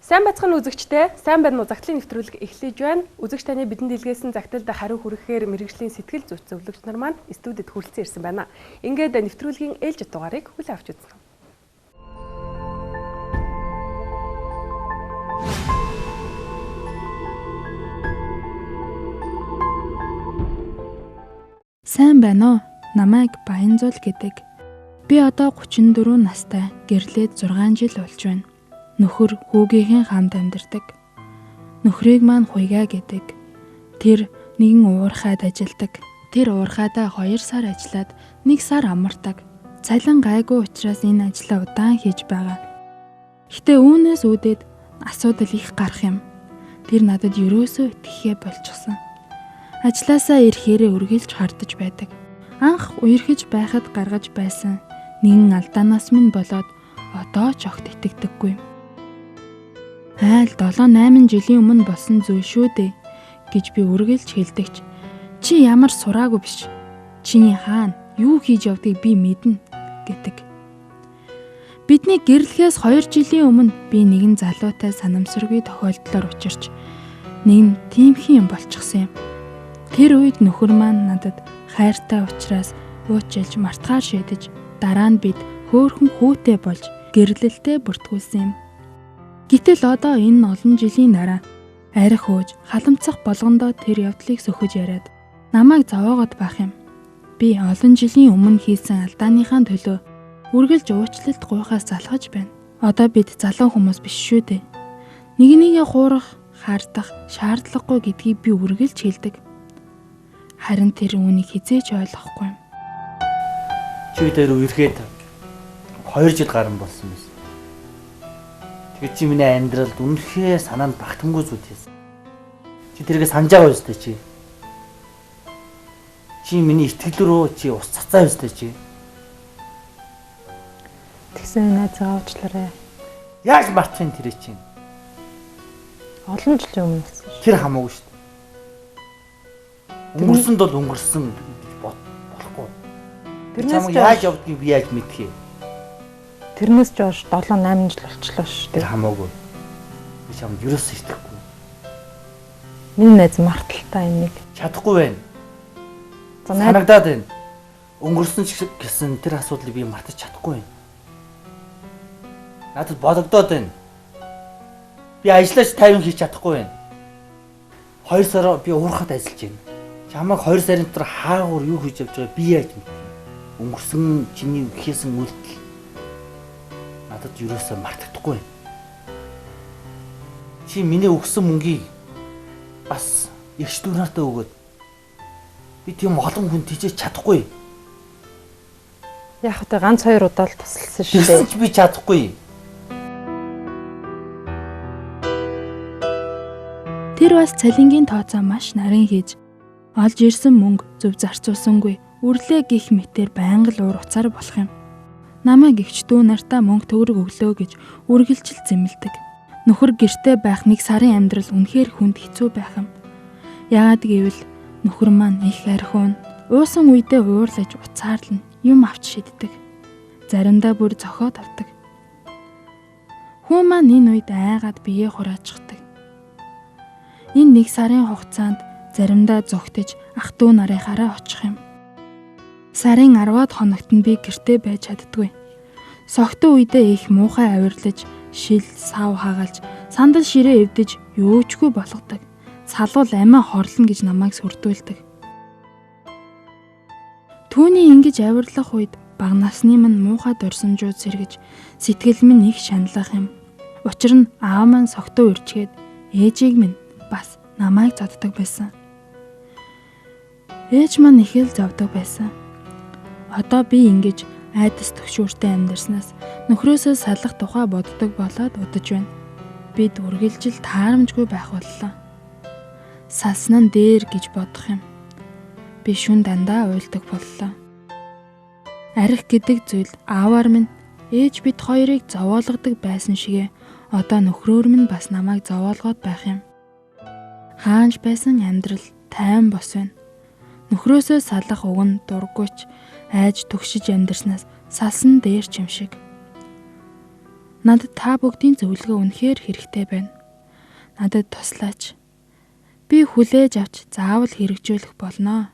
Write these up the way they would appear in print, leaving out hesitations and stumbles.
Сайн байцгаана үзэгчдээ. Сайн байна уу? Загтлын нэвтрүүлэг эхлэж байна. Үзэгч таны бидэнд илгээсэн загталд хариу хүргэхээр мэргэжлийн сэтгэл зүйч зөвлөгч нар маань студид хүрэлцэн ирсэн байна. Ингээд нэвтрүүлгийн ээлжит дугаарыг хүлээн авч үзнэ. Сайн байна уу? Намайг Баянзул гэдэг. Би одоо 34 настай, гэрлээд 6 жил болж байна. Нөхөр хүүгийнхэн хамт амьдардаг. Нөхрийг маань Хуйгаа гэдэг. Тэр нэгэн уурхайд ажилладаг. Тэр уурхайдаа 2 сар ажиллаад 1 сар амардаг. Цалин гайгүй учраас энэ ажлаа удаан хийж байгаа. Гэтэ үүнээс үүдээд асуудал их гарах юм. Тэр надад ерөөсөө итгэхээ болчихсон. Ажлаасаа ирэхээрээ үргэлж хардаж байдаг. Анх үерхэж байхад гаргаж байсан нэгэн алдаанаас минь болоод одоо ч огт итгэдэггүй. Айл 7-8 жилийн өмнө болсон зүйл шүү дээ гэж би үргэлж хэлдэгч. Чи ямар сураагүй биш. Чиний хаана юу хийж явдгийг би мэднэ гэдэг. Бидний гэрлэхээс 2 жилийн өмнө би нэгэн залуутай санамсаргүй тохиолдлоор учирч нэгэн тиймхэн юм болчихсон юм. Тэр үед нөхөр маань надад хайртай учраас уучлж мартахаар шийдэж дараа нь бид хөөрхөн хүүтэй болж гэрлэлтэд бүртгүүлсэн юм. Гэтэл одоо энэ олон жилийн дараа арх ууж халамцах болгондоо тэр явдлыг сөхөж яриад намайг зовоогоод байх юм. Би олон жилийн өмнө хийсэн алдааныхаа төлөө үргэлж уучлалт гуйхаас залхаж байна. Одоо бид залуу хүмүүс биш шүү дээ. Нэг нэгээ хуурах, хардах шаардлагагүй гэдгийг би үргэлж хэлдэг. Харин тэр үүнийг хэзээ ч ойлгохгүй юм. Чи дээр үерхэд 2 жил гарan болсон байсан. Тэгээд чи миний амьдралд үнэхээр санаанд багтамгүй зүйл хийсэн. Чи тэргээ санаж байгаа үстэй чи. Чи миний итгэл рүү чи ус цацаа үстэй чи. Тэгсэн найзгаа уучлаарай. Яаж мартах юм тэрээ чинь? Олон жилийн өмнө болсон шүү. Тэр хамаагүй шүү дээ. Өнгөрсөн бол өнгөрсөн гэж болохгүй. Тэрнээс яаж явдгийг би яаж мэдэх юм? Тэрнээс ч хойш 7-8 жил болчихлоо шүү дээ. Тэр хамаагүй. Би чамд ерөөсөө итгэхгүй. Миний найз марталтай энийг чадахгүй байна. Санагдаад байна. Өнгөрсөн ч гэсэн тэр асуудлыг би мартаж чадахгүй байна. Надад бодогдоод байна. Би ажиллаж 50 хийж чадахгүй байна. 2 сар би уурхад ажиллаж байна. Чамайг 2 сарын дотор хаагур юу хийж явж байгааг би яаж мэдэх юм? Өнгөрсөн чиний хийсэн үйлдэл надад ерөөсөө мартагдахгүй. Чи миний өгсөн мөнгийг бас эгч дүү нартай өгөөд би тийм олон хүн тийчээж чадахгүй. Яг үгүй ганц хоёр удаа л тусалсан шүү дээ. Тэгсэн ч би чадахгүй. Тэр бас цалингийн тооцоо маш нарийн хийж олж ирсэн мөнгө зөв зарцуулсангүй үрлээ гих мэтэр байнга л уур уцаар болох юм. Намайг эгч дүү нартаа мөнгө төгрөг өглөө гэж үргэлжил зэмлэдэг. Нөхөр гэртээ байх 1 сарын амьдрал үнэхээр хүнд хэцүү байх юм. Яагаад гэвэл нөхөр маань их архиун, уусан үедээ уурлаж уцаарлна, юм авч шиддэг. Заримдаа бүр зохиод авдаг. Хүү маань энэ үед айгаад биеэ хураачихдаг. Энэ 1 сарын хугацаанд заримдаа зөгтөж ах дүү нарынхаараа очих юм. Сарын 10-аад хоногт нь би гэртээ байж чаддаггүй. Согтун үедээ их муухай авирлаж, шил, сав хагалж, сандал ширээ эвдэж юучгүй болгодог. Салуул амиа хорлоно гэж намайг сүрдүүлдэг. Түүний ингэж авирлах үед бага насны минь муухай дурсамжууд сэргэж, сэтгэл минь их шаналлах юм. Учир нь аав маань согтун үрчгээд ээжийг минь бас намайг зоддог байсан. Ээж маань их л зовдөг байсан. Одоо би ингэж айдас төгшүүртэй амьдарснаас нөхрөөсөө салах тухай боддог болоод удаж байна. Бид үргэлжил таарамжгүй байх боллоо. Салсан нь дээр гэж бодох юм. Би шүн дандаа уйлдаг боллоо. Арх гэдэг зүйл аавар минь ээж бид хоёрыг зовоолгодог байсан шигэ одоо нөхрөөр минь бас намайг зовоолгоод байх юм. Хаанч байсан амьдрал тайван бос байна. Нөхрөөсөө салах уг нь дургүйч айж төгшиж амьдарснаас салсан дээр ч юм шиг. Надад та бүгдийн зөвлөгөө үнэхээр хэрэгтэй байна. Надад туслаач. Би хүлээж авч заавал хэрэгжүүлэх болно.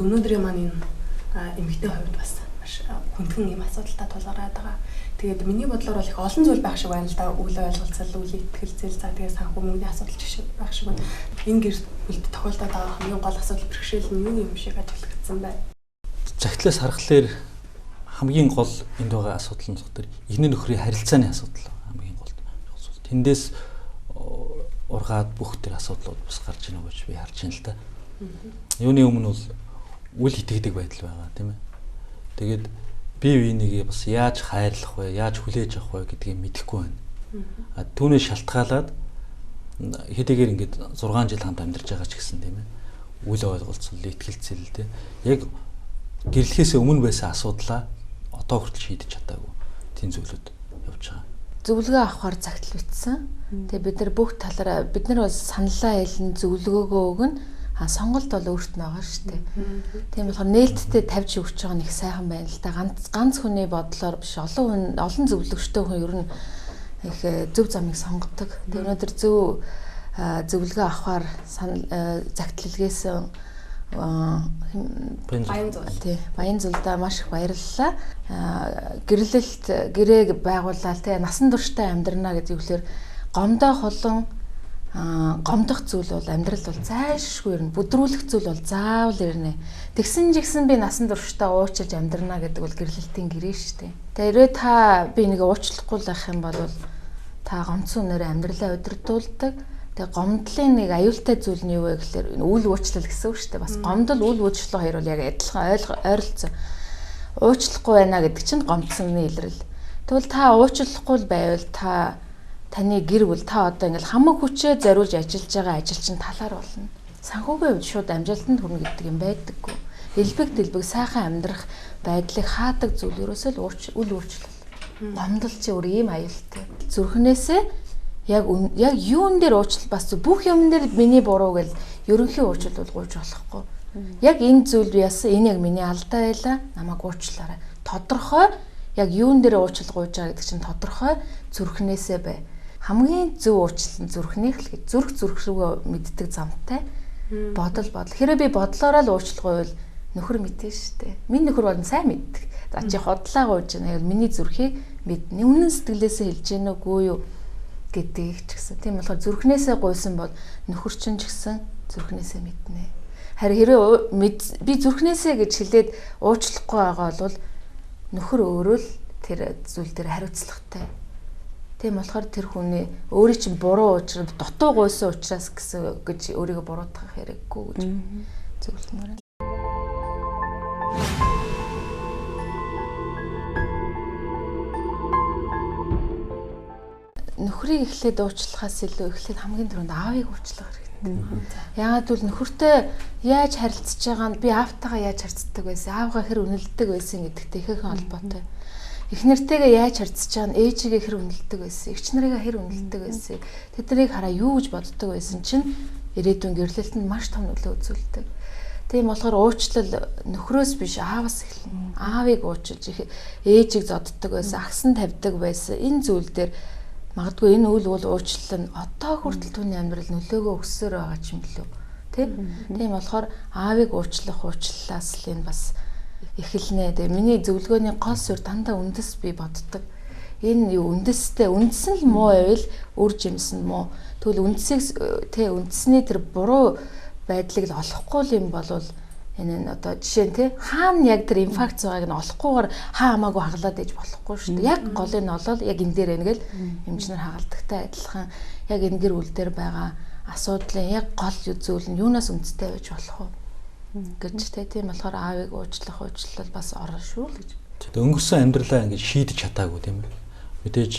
Өнөөдрийн маань энэ эмэгтэй хувьд бас маш хүндхэн юм асуудалтай тулгараад байгаа. Тэгээд миний бодлоор бол их олон зүйл байх шиг байна л да. Үйл ойлголцол, үйл итгэлцэл, за тэгээд санхүү мөнгөний асуудал ч байх шиг байна. Энэ гэр бүлд тохиолдоод байгаа хамгийн гол асуудал бэрхшээл нь юу юм шиг ажиглагдсан байна. Загтлаас харахаар хамгийн гол энд байгаа асуудал нь болохоор эхнэр нөхрийн харилцааны асуудал хамгийн гол. Тэндээс ургаад бүх төр асуудлууд бас гарч ийнө гэж би харж байна л да. Юуны өмнө бол үл итгэдэг байдал байгаа, тийм ээ. Тэгээд бие биенийгээ бас яаж хайрлах вэ, яаж хүлээж авах вэ гэдгийг мэдэхгүй байна. А түүнээс шалтгаалаад хэдийгээр ингээд 6 жил хамт амьдарч байгаа ч гэсэн, тийм ээ. Үл ойлголцол, итгэлцэл, тийм яг гэрлэхээс өмнө байсан асуудлаа одоо хүртэл шийдэж чадаагүй. Тийм зүйлүүд явж байгаа. Зөвлөгөө авахар загтал битсэн. Тэгээ бид нар бүх талаараа бид нар бол саналаа хэлнэ, зөвлөгөөгөө өгнө. Сонголт бол өөрт нь байгаа шүү дээ. Тийм болохоор нээлттэй тавьж өгч байгаа нь их сайхан байна л да. Ганц хүний бодлоор биш, олон хүн, олон зөвлөгчтэй хүн ер нь их зөв замыг сонгодог. Тэр өнөөдөр зөв зөвлөгөө авахар загтал илгээсэн Баянзул. Баянзулдаа маш их баярлалаа. Гэрлэлт гэрээг байгууллаа те насан туршдаа амьдрна гэдэг юуглээр гомдоо холон гомдох зүйл бол амьдрал бол зайлшгүй ирнэ. Бүдрүүлэх зүйл бол заавал ирнэ. Тэгсэн жигсэн би насан туршдаа уучлж амьдрна гэдэг бол гэрлэлтийн гэрээ шүү дээ. Тэгээ хэрвээ та би нэг уучлахгүй л байх юм бол та гомдсон үнээрээ амьдралаа удирдуулдаг. Тэгээ гомдлын нэг аюултай зүйл нь юу вэ гэхээр үл уучлал гэсэн үг шүү дээ. Бас гомдол үл уучлал хоёр бол яг адилхан ойролцоо. Уучлахгүй байна гэдэг чинь гомдсонны илрэл. Тэгвэл та уучлахгүй л байвал та таны гэр бүл та одоо ингээл хамаг хүчээ зориулж ажиллаж байгаа ажил чинь талаар болно. Санхүүгийн хувьд шууд амжилтанд хүрнэ гэдэг юм байдаггүй. Элбэг дэлбэг сайхан амьдрах байдлыг хаадаг зүйл ерөөсөө л үл уучлал. Гомдол чи өөр ийм аюултай. Зүрхнээсээ яг юун дээр уучлал бас бүх юм дээр миний буруу гэл ерөнхий уучлал бол гуйж болохгүй. Яг энэ зүйл яасан энэ яг миний алдаа байлаа намайг уучлаарай. Тодорхой яг юун дээр уучлал гуйж байгаа гэдэг чинь тодорхой зүрхнээсээ бай. Хамгийн зөв уучлал нь зүрхнийх л гэж зүрх рүүгээ мэддэг замтай. Бодол. Хэрвээ би бодлоороо л уучлах байвал нөхөр мэдэн штэ. Миний нөхөр бол сайн мэддэг. За чи хотлаа гуйж байна. Яг миний зүрхийг мэднэ. Үнэн сэтгэлээсээ хэлж гэнэ үгүй юу гэдгийг ч гэсэн. Тийм болохоор зүрхнээсээ гуйсан бол нөхөр чинь ч гэсэн зүрхнээсээ мэднэ. Харин хэрвээ би зүрхнээсээ гэж хэлээд уучлахгүй байгаа бол нөхөр өөрөө л тэр зүйл дээр хариуцлагатай. Тийм болохоор тэр хүний өөрийн чинь буруу учраас дутуу гуйсан учраас гэсэн гэж өөрийгөө буруутгах хэрэггүй гэж зөвлөмөр. Нөхрийг эхлээд уучлахаас илүү эхлээд хамгийн түрүүнд аавыг уучлах хэрэгтэй. Яагаад гэвэл нөхөртэй яаж харилцаж байгаа нь би аавтайгаа яаж харьцдаг байсан, аавгаа хэр үнэлдэг байсан гэдэгтэй ихэнх холбоотой. Эхнэртэйгээ яаж харьцаж байгаа нь ээжигээ хэр үнэлдэг байсан, эгч нарыгаа хэр үнэлдэг байсан, тэднийг хараа юу гэж боддог байсан чинь ирээдүйн гэрлэлтэнд маш том нөлөө үзүүлдэг. Тийм болохоор уучлал нөхрөөс биш ааваас эхэлнэ. Аавыг уучлж, ээжийг зодддаг байсан, агсан тавьдаг байсан. Энэ зүйл дээр магадгүй энэ үйл бол уучлал нь одоо хүртэл түүний амьдрал нөлөөгөө өгсөөр байгаа ч юм лөө. Тэ? Тийм болохоор аавыг уучлах уучлалаас л энэ бас эхэлнэ. Тэгээ миний зөвлөгөөний гол суурь дандаа үндэс би боддог. Энэ юу үндэстэй үндэс нь л муу байвал үр жимс нь муу. Тэгвэл үндэсийг тэ үндэсний тэр буруу байдлыг л олохгүй юм бол энэ нь одоо жишээ нь тэ хаана яг тэр инфаркт байгааг нь олохгүйгээр хаа хамаагүй хагалаад ээж болохгүй шүү дээ. Яг голыг нь олоод яг энэ дээр байна гэл эмчнэр хагалдагтай адилхан яг энэ гэр бүл дээр байгаа асуудлын яг гол зүйл нь юунаас үндэстэй байж болох вэ гэж тэ. Тийм болохоор аавыг уучлах уучлал бас орно шүү л гэж. Тэгээд өнгөрсөн амьдралаа ингэж шийдэж чадаагүй тийм ээ. Мэдээж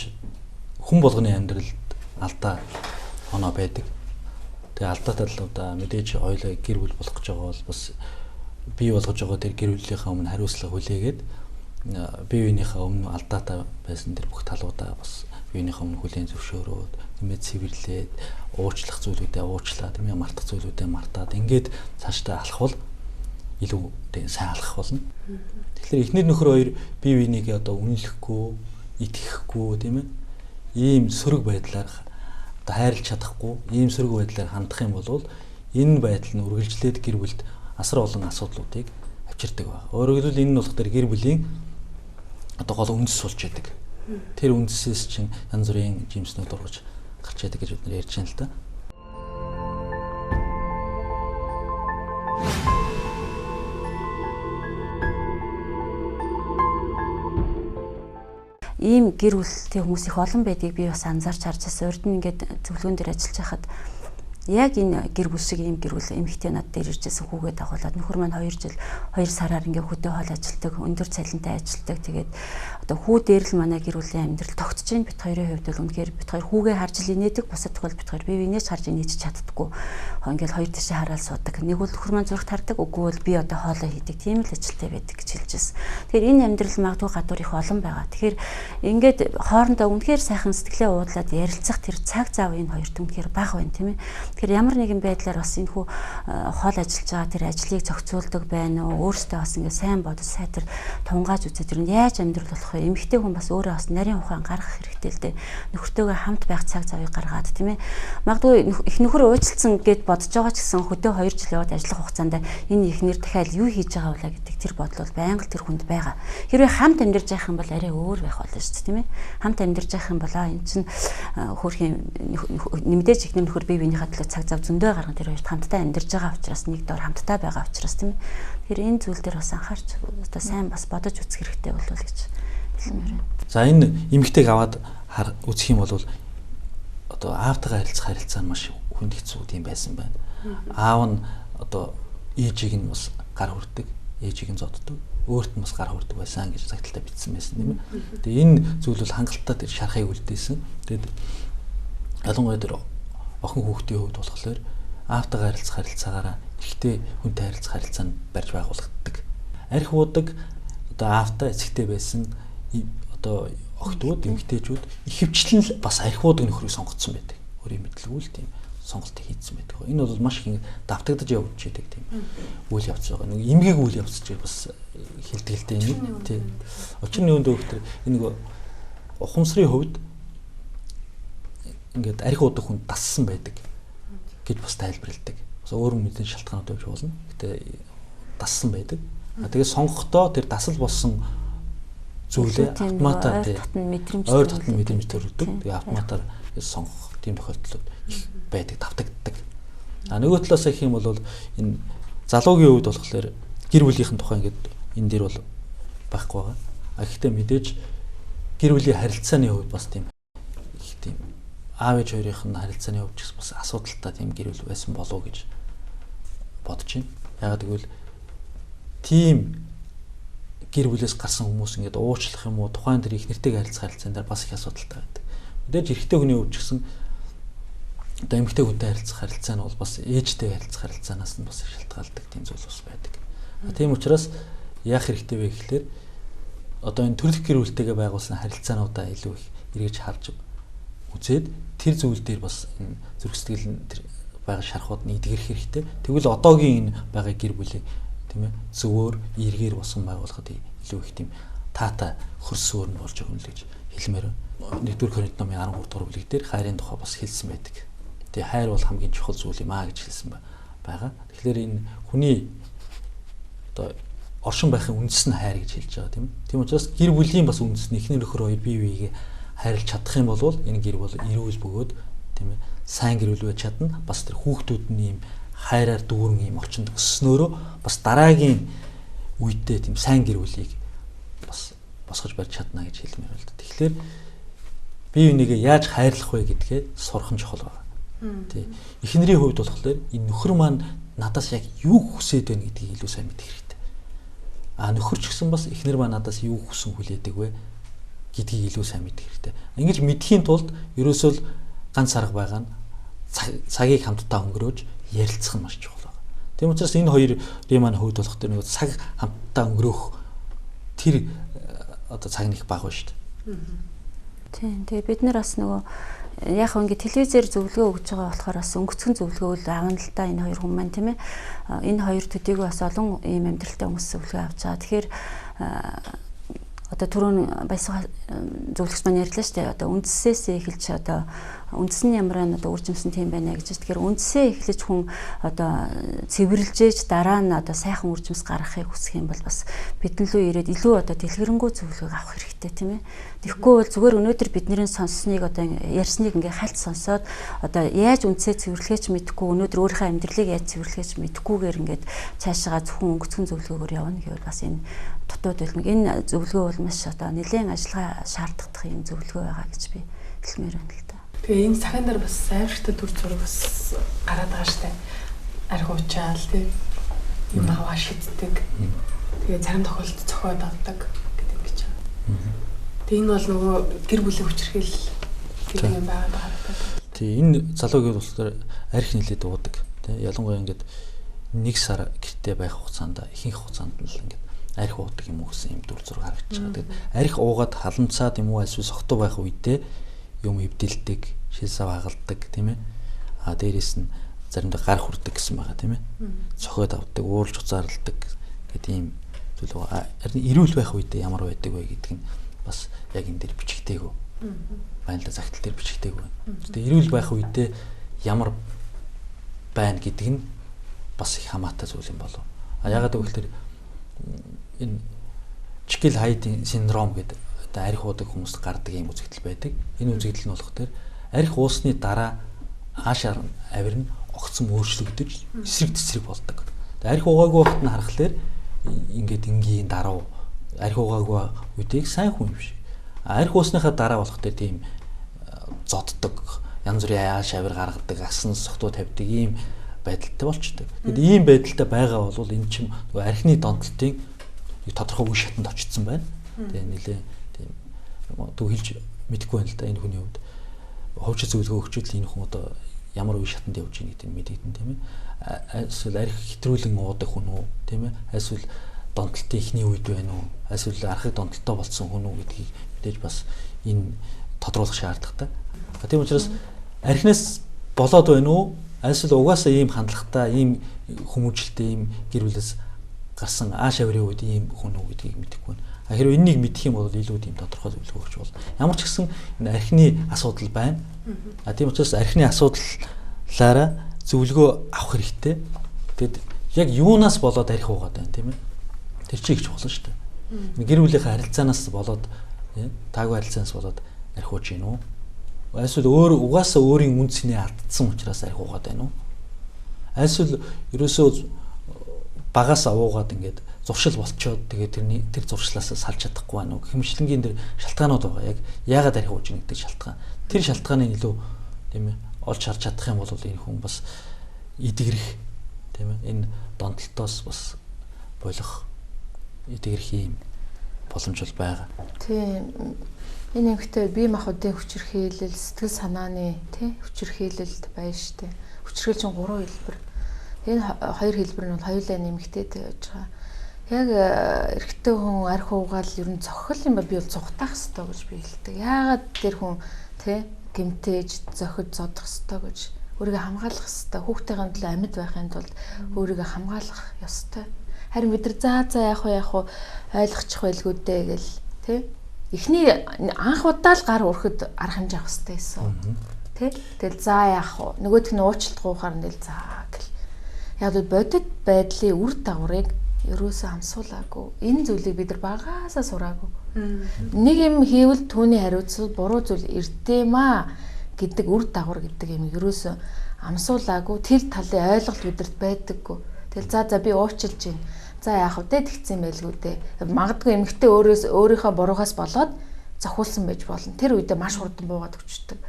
хүн болгоны амьдралд алдаа оноо байдаг. Тэгээ алдаатай талуудаа мэдээж хоёулаа гэр бүл болох гэж байгаа бол бас бий болгож байгаа тэр гэр бүлийнхаа өмнө хариуцлага хүлээгээд бие биенийхээ өмнө алдаатай байсан тэр бүх талуудаа бас биенийхээ өмнө хүлээн зөвшөөрөөд, нэмээд цэвэрлээд, уучлах зүйлүүдээ уучлаад, тийм мартах зүйлүүдээ мартаад ингээд цаашдаа алхвал илүү тийм сайн алхах болно. Тэгэхээр эхнэр нөхөр хоёр бие биенийг одоо үнэлэхгүй, итгэхгүй, тийм ийм сөрөг байдлаар одоо хайрлаж чадахгүй, ийм сөрөг байдлаар хандах юм бол энэ байдал нь үргэлжлээд гэр бүлд асар олон асуудлуудыг авчирдаг байна. Өөрөөр хэлбэл энэ нь болох тэр гэр бүлийн одоо гол үндэс болж яадаг. Тэр үндэсээс чинь янз бүрийн жимснүүд ургаж гарч яадаг гэж бид нар ярьж байна л да. Ийм гэр бүлтэй хүмүүс их олон байдгийг би бас анзаарч харж байсан. Урд нь ингээд зөвлөгөөн дээр ажиллаж байхад яг энэ гэр бүл шиг ийм гэр бүл эмэгтэй над дээр ирж байсан, хүүгээ дагуулад нөхөр маань 2 жил 2 сараар ингээ хөдөө хоол ажилтдаг, өндөр цалинтай ажилтдаг. Тэгээд одоо хүү дээр л манай гэр бүлийн амьдрал тогтож байна. Бит хоёрын хувьд бол үнэхээр бит хоёр хүүгээ харж л инээдэг, бусад тохиол бит хоёр бие биенээ ч харж инээж чаддаггүй. Ингээл хоёр тишээ хараал суудаг. Нэг бол нөхөр маань зурагт хардаг, үгүй бол би одоо хоолоо хийдэг. Тийм л ажилтай байдаг гэж хэлж байсан. Тэгэхээр энэ амьдрал магадгүй гадуур их олон байгаа. Тэгэхээр ингээд хоорондоо үнэхээр сайхан сэтгэлээ уудлаад ярилцах тэр цаг зав энэ хоёрт үнэхээр бага байна, тийм ээ. Тэгэхээр ямар нэгэн байдлаар бас энэ хүү хоол ажиллаж байгаа тэр ажлыг зохицуулдаг байна уу? Өөртөө бас ингээд сайн бодож сайтар тунгааж үзээд тэр нь яаж амьдрал болох вэ? Эмэгтэй хүн бас өөрөө бас нарийн ухаан гаргах хэрэгтэй л дээ. Нөхөртөөгөө хамт байх цаг завыг гаргаад, тийм ээ. Магадгүй их нөхөр уучлсан гэд бодож байгаа ч гэсэн хөдөө 2 жил яваад ажиллах хугацаанд энэ ихнэр дахиад юу хийж байгаа вэ гэдэг тэр бодол бол байнга тэр хүнд байгаа. Хэрвээ хамт амьдарч явах юм бол арай өөр байх болно шүү дээ, тийм ээ. Хамт амьдарч явах юм бол энэ чинь хөөрхийн нэмдэж ихнэр нөхөр бие биенийхээ төлөө цаг зав зөндөө гарган тэр хоёрт хамтдаа амьдарч байгаа учраас, нэг дор хамтдаа байгаа учраас, тийм ээ. Тэгэхээр энэ зүйл дээр бас анхаарч одоо сайн бас бодож үзэх хэрэгтэй болов уу гэж хэлмээр байна. За энэ эмэгтэйг аваад үзэх юм бол одоо аавтайгаа харилцах харилцаа нь маш хүнд хэцүү тийм байсан байна. Аав нь одоо ээжийг нь бас гар хүрдэг, ээжийг нь зоддог, өөрт нь бас гар хүрдэг байсан гэж цагталтай бичсэн байсан, тийм ээ. Тэгээ энэ зүйл бол хангалттай тэр шархыг үлдээсэн. Тэгээд ялангуяа тэр охин хүүхдийн хувьд болохоор аавтайгаа харилцах харилцаагаараа эрэгтэй хүнтэй харилцах харилцаа нь барьж байгуулагддаг. Арх уудаг одоо аавтай эцэгтэй байсан одоо охтууд, эмэгтэйчүүд ихэвчлэн л бас арх уудаг нөхрийг сонгоцсон байдаг. Өөрийн мэдлгүй л тийм сонголтыг хийсэн байдаг. Энэ бол маш их давтагдаж явж идэг тийм үйл явц байгаа. Нэг эмгэг үйл явц гэж бас хэлдэг л дээ энэ тийм. Учир нь юунд вэ гэхээр энэ нэг ухамсарын хувьд ингээд арх уудаг хүн дассан байдаг гэж бас тайлбарладаг. Бас өөр мэдэн шалтгаанууд байж болно. Гэтэ дассан байдаг. Тэгээ сонгохдоо тэр дасал болсон зүйлээ автоматар ойр татна мэдрэмж төрдөг. Тэгээ автоматар сонгох тийм тохиолдлууд их байдаг, давтагддаг. А нөгөө талаас гэх юм бол энэ залуугийн хувьд болохоор гэр бүлийнхэн тухай ингээд энэ дээр бол байхгүй байгаа. А гэхдээ мэдээж гэр бүлийн харилцааны хувьд бас тийм их тийм аав ээж хоёрын нь харилцааны хувьд ч гэсэн бас асуудалтай тийм гэр бүл байсан болов уу гэж бодож байна. Яагаад гэвэл тийм гэр бүлээс гарсан хүмүүс ингээд уучлах юм уу тухайн тэр их нэртэйг харилцах харилцаан дээр бас их асуудалтай байдаг. Мэдээж эрэгтэй хүний хувьд ч гэсэн одоо эмэгтэй хүнтэй харилцах харилцаа нь бол бас ээжтэй харилцах харилцаанаас нь бас шалтгаалдаг тийм зүйл бас байдаг. Тийм учраас яах хэрэгтэй вэ гэхлээр одоо энэ төрөлх гэр бүлтэйгээ байгуулсан харилцаануудаа илүү их эргэж харж үзээд тэр зүйл дээр бас энэ зүрх сэтгэл нь тэр байгаа шархууд нь эдгэрэх хэрэгтэй. Тэгвэл одоогийн энэ байгаа гэр бүлийг тийм зөвөр эргээр босон байгуулахад илүү их тийм таатай хөрс өөр нь болж өгнө л гэж хэлмээр байна. 1-р Коринт номын 13 дугаар бүлэг дээр хайрын тухай бас хэлсэн байдаг. Тэгээ хайр бол хамгийн чухал зүйл юм аа гэж хэлсэн байгаа. Тэгэхээр энэ хүний одоо оршин байхын үндэс нь хайр гэж хэлж байгаа тийм. Тийм учраас гэр бүлийн бас үндэс нь эхнэр нөхөр хоёр бие биеийг хайрлаж чадах юм бол энэ гэр бол эрүүл бөгөөд тийм сайн гэр бүл байж чадна. Бас тэр хүүхдүүд нь ийм хайраар дүүрэн ийм орчинд өсснөөрөө бас дараагийн үедээ тийм сайн гэр бүлийг бас босгож барьж чадна гэж хэлмээр байна л да. Тэгэхээр бие бинийгээ яаж хайрлах вэ гэдгээ сурах нь чухал байна. Тий. Эхнэрийн хувьд болохоор энэ нөхөр маань надаас яг юу хүсээд байна гэдгийг илүү сайн мэдэх хэрэгтэй. А нөхөр ч гэсэн бас эхнэр маань надаас юу хүсэн хүлээдэг вэ гэдгийг илүү сайн мэдэх хэрэгтэй. Ингэж мэдхийн тулд ерөөсөө л ганц арга байгаа нь цагийг хамтдаа өнгөрөөж ярилцах нь маш чухал байна. Тийм учраас энэ хоёрын маань хувьд болох тэр нэг цаг хамтдаа өнгөрөөх тэр одоо цаг нэг бага байна шүү дээ. Тийм. Тэгээ бид нар бас нөгөө яг ингээ телевизээр зөвлөгөө өгж байгаа болохоор бас өнгөцгөн зөвлөгөө л авна л да энэ хоёр хүн маань тийм ээ. Энэ хоёр төдийгүй бас олон ийм амьдралтай хүмүүс зөвлөгөө авч байгаа. Тэгэхээр одоо түрүүн баясгаа зөвлөгч маань ярьлаа шүү дээ. Одоо үндсээс эхэлж одоо үндэс нь ямар байна одоо үржимсэн тийм байна гэж. Тэгэхээр үндсээ эхлэж хүн одоо цэвэрлжээж дараа нь одоо сайхан үржимс гаргахыг хүсэх юм бол бас бидэн лүү ирээд илүү одоо дэлгэрэнгүй зөвлөгөөг авах хэрэгтэй тийм ээ. Тэгэхгүй бол зүгээр өнөөдөр бидний сонссныг одоо ярьсныг ингээ хальт сонсоод одоо яаж үндсээ цэвэрлэхээ ч мэдэхгүй өнөөдөр өөрийнхөө амьдралыг яаж цэвэрлэхээ ч мэдэхгүйгээр ингээд цаашаа зөвхөн өнгөцгөн зөвлөгөөгөөр явна гэвэл бас энэ дутууд байлмаг. Энэ зөвлөгөө бол маш одоо нэлээд ажиллагаа шаардлагатай юм зөвлөгөө байгаа гэж би хэлмээр байна л да. Тэгээ энэ цагаан дээр бас аимшигтай төр зураг бас гараад байгаа штэ. Арх уучаал тий. Юм аваа шиддэг. Тэгээ зарим тохиолдолд цохиод авдаг гэдэг юм гэж. Тэгээ энэ бол нөгөө гэр бүлийн хүчирхийлэл гэдэг юм байгаа харагдаад. Тий, энэ залуугийн болохоор арх нэлээд уудаг. Тий, ялангуяа ингээд нэг сар гэртээ байх хугацаанд ихэнх хугацаанд нь л ингээд арх уудаг юм уу гэсэн юм дүр зураг харагдаж байгаа. Тэгээд арх уугаад халамцаад юм уу эсвэл согтуу байх үедээ юм эвдэлдэг, шил сав хагалдаг тийм ээ. А дээрэс нь заримдаа гар хүрдэг гэсэн байгаа тийм ээ. Цохиод авдаг, уурж уцаарладаг гэдэг ийм зүйл байгаа. Харин эрүүл байх үедээ ямар байдаг вэ гэдэг нь бас яг энэ дээр бичигдээгүй. Байна л да, загтал дээр бичигдээгүй. Тэгээ эрүүл байх үедээ ямар байна гэдэг нь бас их хамаатай зүйл юм болов. А яагаад гэвэл тэр энэ Jekyll Hyde синдром гэдэг одоо арх уудаг хүмүүст гардаг ийм үзэгдэл байдаг. Энэ үзэгдэл нь болох тэр арх уусны дараа ааш авир нь огцом өөрчлөгдөж эсрэг тесрэг болдог. Тэгээ арх уугаагүй байхад нь харахаар ингээд энгийн даруу арх уугаагүй үедээ сайн хүн юм шиг. Арх уусныхаа дараа болох тэр тийм зоддог, янз бүрийн ааш авир гаргадаг, асан согтуу тавьдаг ийм байдалтай болчдөг. Тэгэд ийм байдалтай байгаа бол энэ чинь нөгөө архины донтолтын тодорхой үе шатанд очсон байна. Тэгээ нэлээ тийм төв хэлж мэдэхгүй байна л да энэ хүний хувьд. Ховч зөвлөгөө өгчөөд л энэ хүн одоо ямар үе шатанд явж байгаа гэдгийг мэдэгдэн тийм ээ. Эсвэл арх хэтрүүлэн уудаг хүн үү тийм ээ. Эсвэл донтолтын эхний үед байна уу? Эсвэл архыг донтолтой болсон хүн үү гэдгийг мэдээж бас энэ тодруулах шаардлагатай. Тийм учраас архинаас болоод байна уу? Эсвэл угаасаа ийм хандлагатай, ийм хүмүүжлэлтэй, ийм гэр бүлээс гарсан ааш авирын үед ийм хүн үү гэдгийг мэдэхгүй байна. А хэрвээ энэнийг мэдэх юм бол илүү тийм тодорхой зөвлөгөө өгч болно. Ямар ч гэсэн энэ архины асуудал байна. А тийм учраас архины асуудлаараа зөвлөгөө авах хэрэгтэй. Тэгэд яг юунаас болоод арх уугаад байна тийм ээ? Тэр чинь их чухал шүү дээ. Гэр бүлийнхээ харилцаанаас болоод таагүй харилцаанаас болоод арх ууж гин үү? Эсвэл өөр угаасаа өөрийн үн цэнээ алдсан учраас арх уугаад байна уу? Эсвэл ерөөсөө багаас уугаад ингээд зуршил болчоод тэгээд тэр зуршлаасаа салж чадахгүй байна уу? Хэмжлэнгийн тэр шалтгаанууд байгаа. Яг яагаад арх ууж гэдэг шалтгаан. Тэр шалтгааныг илүү тийм ээ олж харж чадах юм бол энэ хүн бас эдгэрэх тийм ээ энэ донтолтоос бас болох эдгэрэх юм боломж бол байгаа. Тийм. Энэ эмэгтэй бие махбодын хүчирхийлэл, сэтгэл санааны тий хүчирхийлэлд байна штэ. Хүчирхийлэл чинь 3 хэлбэр. Энэ хоёр хэлбэр нь бол хоёулаа нэмэгдээд байж байгаа. Яг эрэгтэй хүн арх уугаал ер нь цохил юм ба би бол цухтаах ёстой гэж би хэлдэг. Яагаад тэр хүн тий гэмтээж, зохид зодох ёстой гэж өөрийгөө хамгаалах ёстой. Хүүхдийн төлөө амьд байхын тулд өөрийгөө хамгаалах ёстой. Харин бид нар за яах вэ ойлгочих байлгүй дээ гэл тий эхний анх удаа л гар өрөхөд арга хэмжээ авах хэрэгтэй байсан. Тэ? Тэгэл за яах вэ? Нөгөөх нь уучлалт гуйхаар нь л за гэл. Яг л бодит байдлын үр дагаврыг ерөөсөө амсуулаагүй. Энэ зүйлийг бид нар багаасаа сураагүй. Нэг юм хийвэл түүний хариуцвал буруу зүйл эрдэмаа гэдэг үр дагавар гэдэг юм ерөөсөө амсуулаагүй. Тэр талын ойлголт бидэрт байдаггүй. Тэгэл за би уучлж байна. За яах вэ? Тэгсэн байлгүй дээ. Магадгүй эмэгтэй өөрийнхөө буруугаас болоод зохиулсан байж болно. Тэр үедээ маш хурдан буугаад өчтдөг.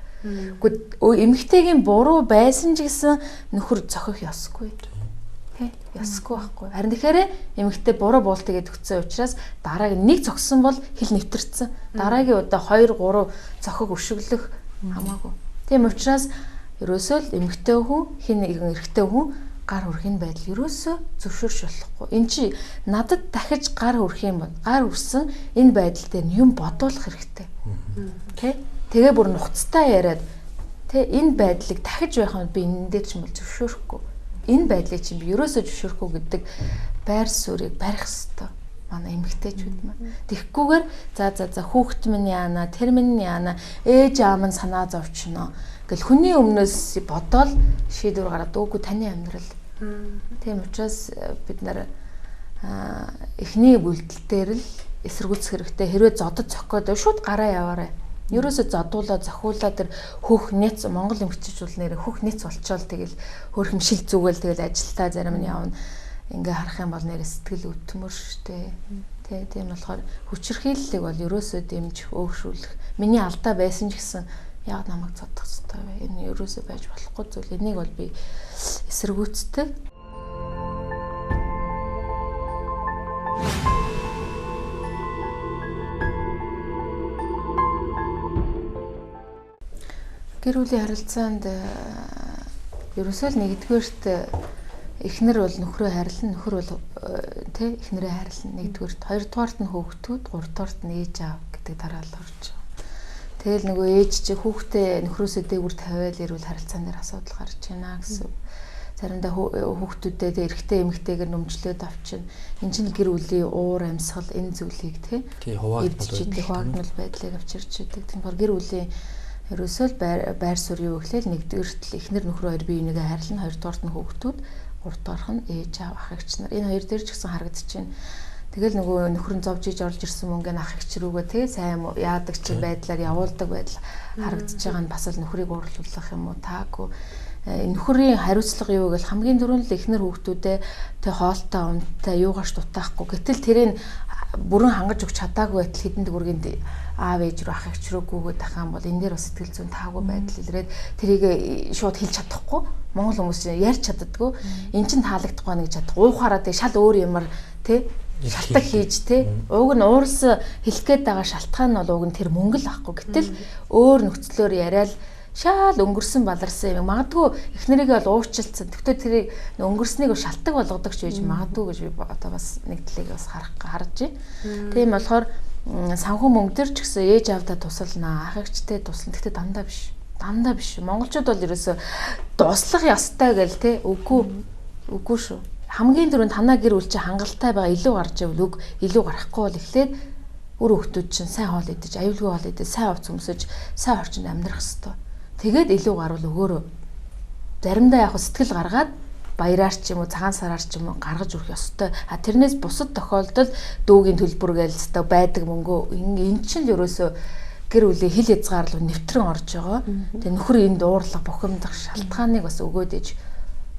Гэхдээ эмэгтэйгийн буруу байсан ч гэсэн нөхөр зохих ёсгүй. Тэ? Ёсгүй байхгүй. Харин тэгэхээр эмэгтэй буруу буултыг өгсөн учраас дараагийн нэг зогссон бол хил нэвтэрсэн. Дараагийн удаа 2 3 зохиг өшөглөх хамаагүй. Тийм учраас ерөөсөө л эмэгтэй хүн хин нэгэн эрэгтэй хүн Гар хүрэх энэ байдал ерөөсөө зөвшөөрч болохгүй. Энд чи надад дахиж гар хүрэх юм бол гар хүрсэн энэ байдал дээр юм бодуулах хэрэгтэй. Тэ? Тэгээ бүр нухацтай яриад тэ энэ байдлыг дахиж байх юм би энэ дээр ч юм бол зөвшөөрөхгүй. Энэ байдлыг чинь би ерөөсөө зөвшөөрөхгүй гэдэг байр суурийг барих ёстой. Манай эмэгтэйчүүд маань. Тэгхгүйгээр за за за хүүхэд минь яана, тэр минь яана, ээж аав минь санаа зовчно гэл хүний өмнөөс бодоол шийдвэр гаргаад үгүй таны амьдрал. Тийм учраас бид нар эхний үйлдэл дээр л эсэргүүцэх хэрэгтэй. Хэрвээ зодод зохих гээд шууд гараа яваарай. Ерөөсө зодуулаа зохиулаа тэр хөх нэц Монгол эмэгтэйчүүд нэрэ хөх нэц болчоол тэгэл хөөрхөн шил зүгээл тэгэл ажилдаа зарим нь явна. Ингээ харах юм бол нэрэ сэтгэл өвдмөр штэ. Тэ тийм болохоор хүчирхийллийг бол ерөөсөө дэмжих, өөгшүүлэх. Миний алдаа байсан ч гэсэн яг намайг зодох ёстой вэ? Энэ ерөөсөө байж болохгүй зүйл. Энийг бол би эсэргүүцдэг. Гэр бүлийн харилцаанд ерөөсөө л нэгдүгээрт эхнэр бол нөхрөө хайрлана, нөхөр бол тэ эхнэрээ хайрлана нэгдүгээрт, хоёрдугаарт нь хүүхдүүд, гуравдугаарт нь ээж аав гэдэг дараалал орж байгаа. Тэгэл нөгөө ээж чи хүүхдээ нөхрөөсөө дээгүүр тавиал ирвэл харилцаан дээр асуудал гарч байна гэсэн. Заримдаа хүүхдүүдээ тэ эрэгтэй эмэгтэйгээр нүмжлөөд авчина. Энд чинь гэр бүлийн уур амьсгал энэ зүйлийг тэ хуваагдмал байдлыг авчирч идэг. Тийм болохоор гэр бүлийн ерөөсөө л байр суурь юу гэхлээр нэгдүгээрт л эхнэр нөхрөө хоёр бие бинийгээ хайрлана, хоёрдугаарт нь хүүхдүүд, гуравдугаарх нь ээж аав ах эгч нар. Энэ хоёр дээр ч гэсэн харагдаж байна. Тэгэл нөгөө нөхөр нь зовж иж орж ирсэн мөнгө нь ах эгч рүүгээ тэ сайн яадаг чинь байдлаар явуулдаг байдал харагдаж байгаа нь бас л нөхрийг уурлуулах юм уу таагүй. Нөхрийн хариуцлага юу гэвэл хамгийн түрүүнд л эхнэр хүүхдүүдээ тэ хоолтой унттай юугаарч дутаахгүй. Гэтэл тэрийг бүрэн хангаж өгч чадаагүй байтал хэдэн төгрөгийн аав ээж рүү ах эгч рүү гүгээд ах юм бол энэ дээр бас сэтгэл зүйн таагүй байдал илрээд тэрийг шууд хэлж чадахгүй. Монгол хүмүүс ярьж чаддаггүй. Эн чинь таалагдахгүй нэг чадах. Уухаараа тэг шал өөр юмар тэ шалтгаан хийж тэ уг нь уурсан хэлэх гээд байгаа шалтгаан нь бол уг нь тэр мөнгө л ахгүй. Гэтэл өөр нөхцлөөр яриад шаал өнгөрсөн баларсан юм. Магадгүй эхнэрийгээ бол уучлалцсан. Тэгвэл тэрийг өнгөрснийг шалтгаан болгодог ч байж магадгүй гэж би одоо бас нэг талыг бас харж байна. Тийм болохоор санхүү мөнгө төр ч гэсэн ээж аавдаа тусалнаа, ах эгчтэй туслана. Тэгтээ дандаа биш. Дандаа биш. Монголчууд бол ерөөсөө туслах ёстой гэл те үгүй. Үгүй шүү. Хамгийн түрүүнд танаа гэр бүл чинь хангалттай байгаа илүү гарч ивэл үг илүү гарахгүй бол эхлээд үр хүүхдүүд чинь сайн хоол идэж, аюулгүй хоол идэж, сайн хувц өмсөж, сайн орчинд амьдрах ёстой. Тэгээд илүү гарвал өгөөрөө. Заримдаа яг сэтгэл гаргаад баяраар ч юм уу цагаан сараар ч юм уу гаргаж өгөх ёстой. А тэрнээс бусад тохиолдолд дүүгийн төлбөр гээл ёстой байдаг мөнгөө энэ чинь л ерөөсөө гэр бүлийн хил хязгаарлал нэвтрэн орж байгаа. Тэгээ нөхөр энд уурлах, бухимдах шалтгааныг бас өгөөд иж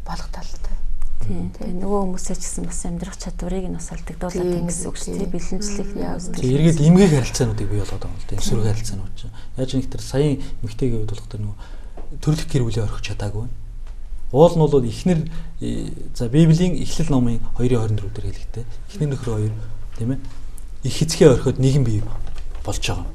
болох талтай. Тийм. Тэгээ нөгөө хүмүүсээ ч гэсэн бас амьдрах чадварыг нь бас алдагдуулаад байна гэсэн үг шүү дээ. Бэлэнчлэх нэг. Тэгээ эргээд эмгэг харилцаануудыг бий болгоод байгаа юм л да. Эсрэг харилцаанууд чинь. Яаж нэг тэр саяын эмэгтэйгийн хувьд болох тэр нөгөө төрөлх гэр бүлийн орхиж чадаагүй байна. Уул нь бол эхнэр за Библийн Эхлэл номын 2:24 дээр хэлэхтэй. Эхнэр нөхөр хоёр тийм ээ. Их эцгээ орхиод нэгэн бие болж байгаа.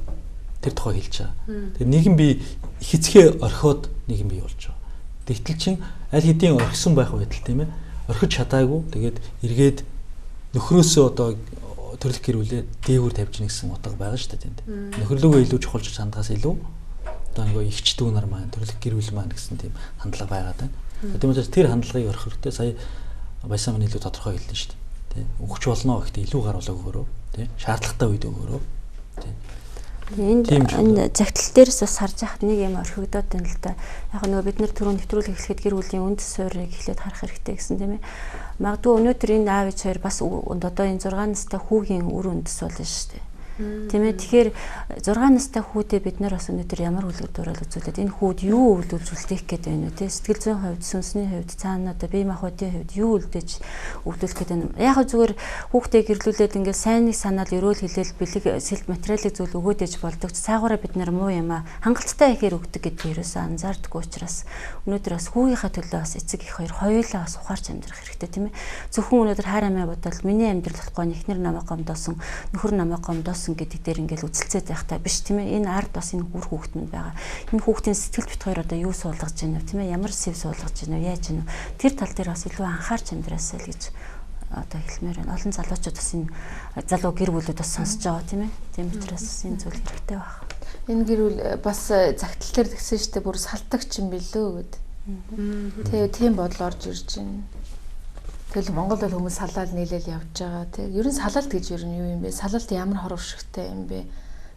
Тэр тухай хэлж байгаа. Тэр нэгэн бие их эцгээ орхиод нэгэн бие болж байгаа. Тэгтэл чин аль хэдийн орхисон байх байтал тийм ээ. Орхиж чадаагүй. Тэгээд эргээд нөхрөөсөө одоо төрөлх гэр бүлээ дээгүүр тавьж гин гэсэн утга байгаа шүү дээ тэнд. Нөхөрлөгөө илүү чухалж хандгаас илүү одоо нөгөө ихч дүү нар маань төрөлх гэр бүл маань гэсэн тийм хандлага байгаад байна. Тийм учраас тэр хандлагыг орхих хэрэгтэй. Сая баясаа маань илүү тодорхой хэллээ шүү дээ. Тэ өгч болно гэхдээ илүү гаруул өгөөрөө. Тэ шаардлагатай үед өгөөрөө. Тэ Энэ загтал дээрээс бас харж байхад нэг юм орхигдоод байна л да. Яг нөгөө бид нэр түрүү нэвтрүүлэг эхлэхэд гэр бүлийн үндэс суурийг эхлээд харах хэрэгтэй гэсэн тийм ээ. Магадгүй өнөөдөр энэ аав ээж хоёр бас одоо энэ 6 настай хүүгийн үр үндэс болно шүү дээ. Тийм ээ. Тэгэхээр 6 настай хүүдээ бид нар бас өнөөдөр ямар үлгэр дуурайл үзүүлээд энэ хүүд юу өвлүүлж үлдээх гээд байна вэ? Тэ сэтгэл зүйн хувьд, сүнсний хувьд, цаана одоо бие махбодын хувьд юу үлдээж өвлүүлэх гээд байна. Яг хөө зүгээр хүүхдээ гэрлүүлээд ингээд сайныг санаал өрөөл хэлээл бэлэг сэлт материалын зүйл өгөөд ээж болдог. Цаагаараа бид нар муу юм а хангалттай ихээр өгдөг гэдгийг ерөөсөө анзаардаггүй учраас өнөөдөр бас хүүгийнхаа төлөө бас эцэг их хоёр хоёулаа бас ухаарч амьдрах хэрэгтэй тийм ээ. Зөвхөн өнөөдөр хайр амиа бодвол миний амьдрал болохгүй эхнэр намайг гомдоосон, нөхөр намайг гомдоосон юусан гэдэг дээр ингээл үзэлцээд байхтай биш тийм ээ. Энэ ард бас энэ үр хүүхэд минь байгаа. Энэ хүүхдийн сэтгэл бит хоёр одоо юу суулгаж байна вэ тийм ээ? Ямар сэв суулгаж байна вэ? Яаж байна вэ? Тэр тал дээр бас илүү анхаарч амьдраасай л гэж одоо хэлмээр байна. Олон залуучууд бас энэ залуу гэр бүлүүд бас сонсож байгаа тийм ээ. Тийм учраас бас энэ зүйл хэрэгтэй байх. Энэ гэр бүл бас загтал дээр тэгсэн шүү дээ, бүр салтагч юм билүү гэд. Тэгээ тийм бодол орж ирж байна. Тэгэл Монгол бол хүмүүс салаал нийлээл явж байгаа тий. Ер нь салалт гэж ер нь юу юм бэ? Салалт ямар хор уршигтай юм бэ?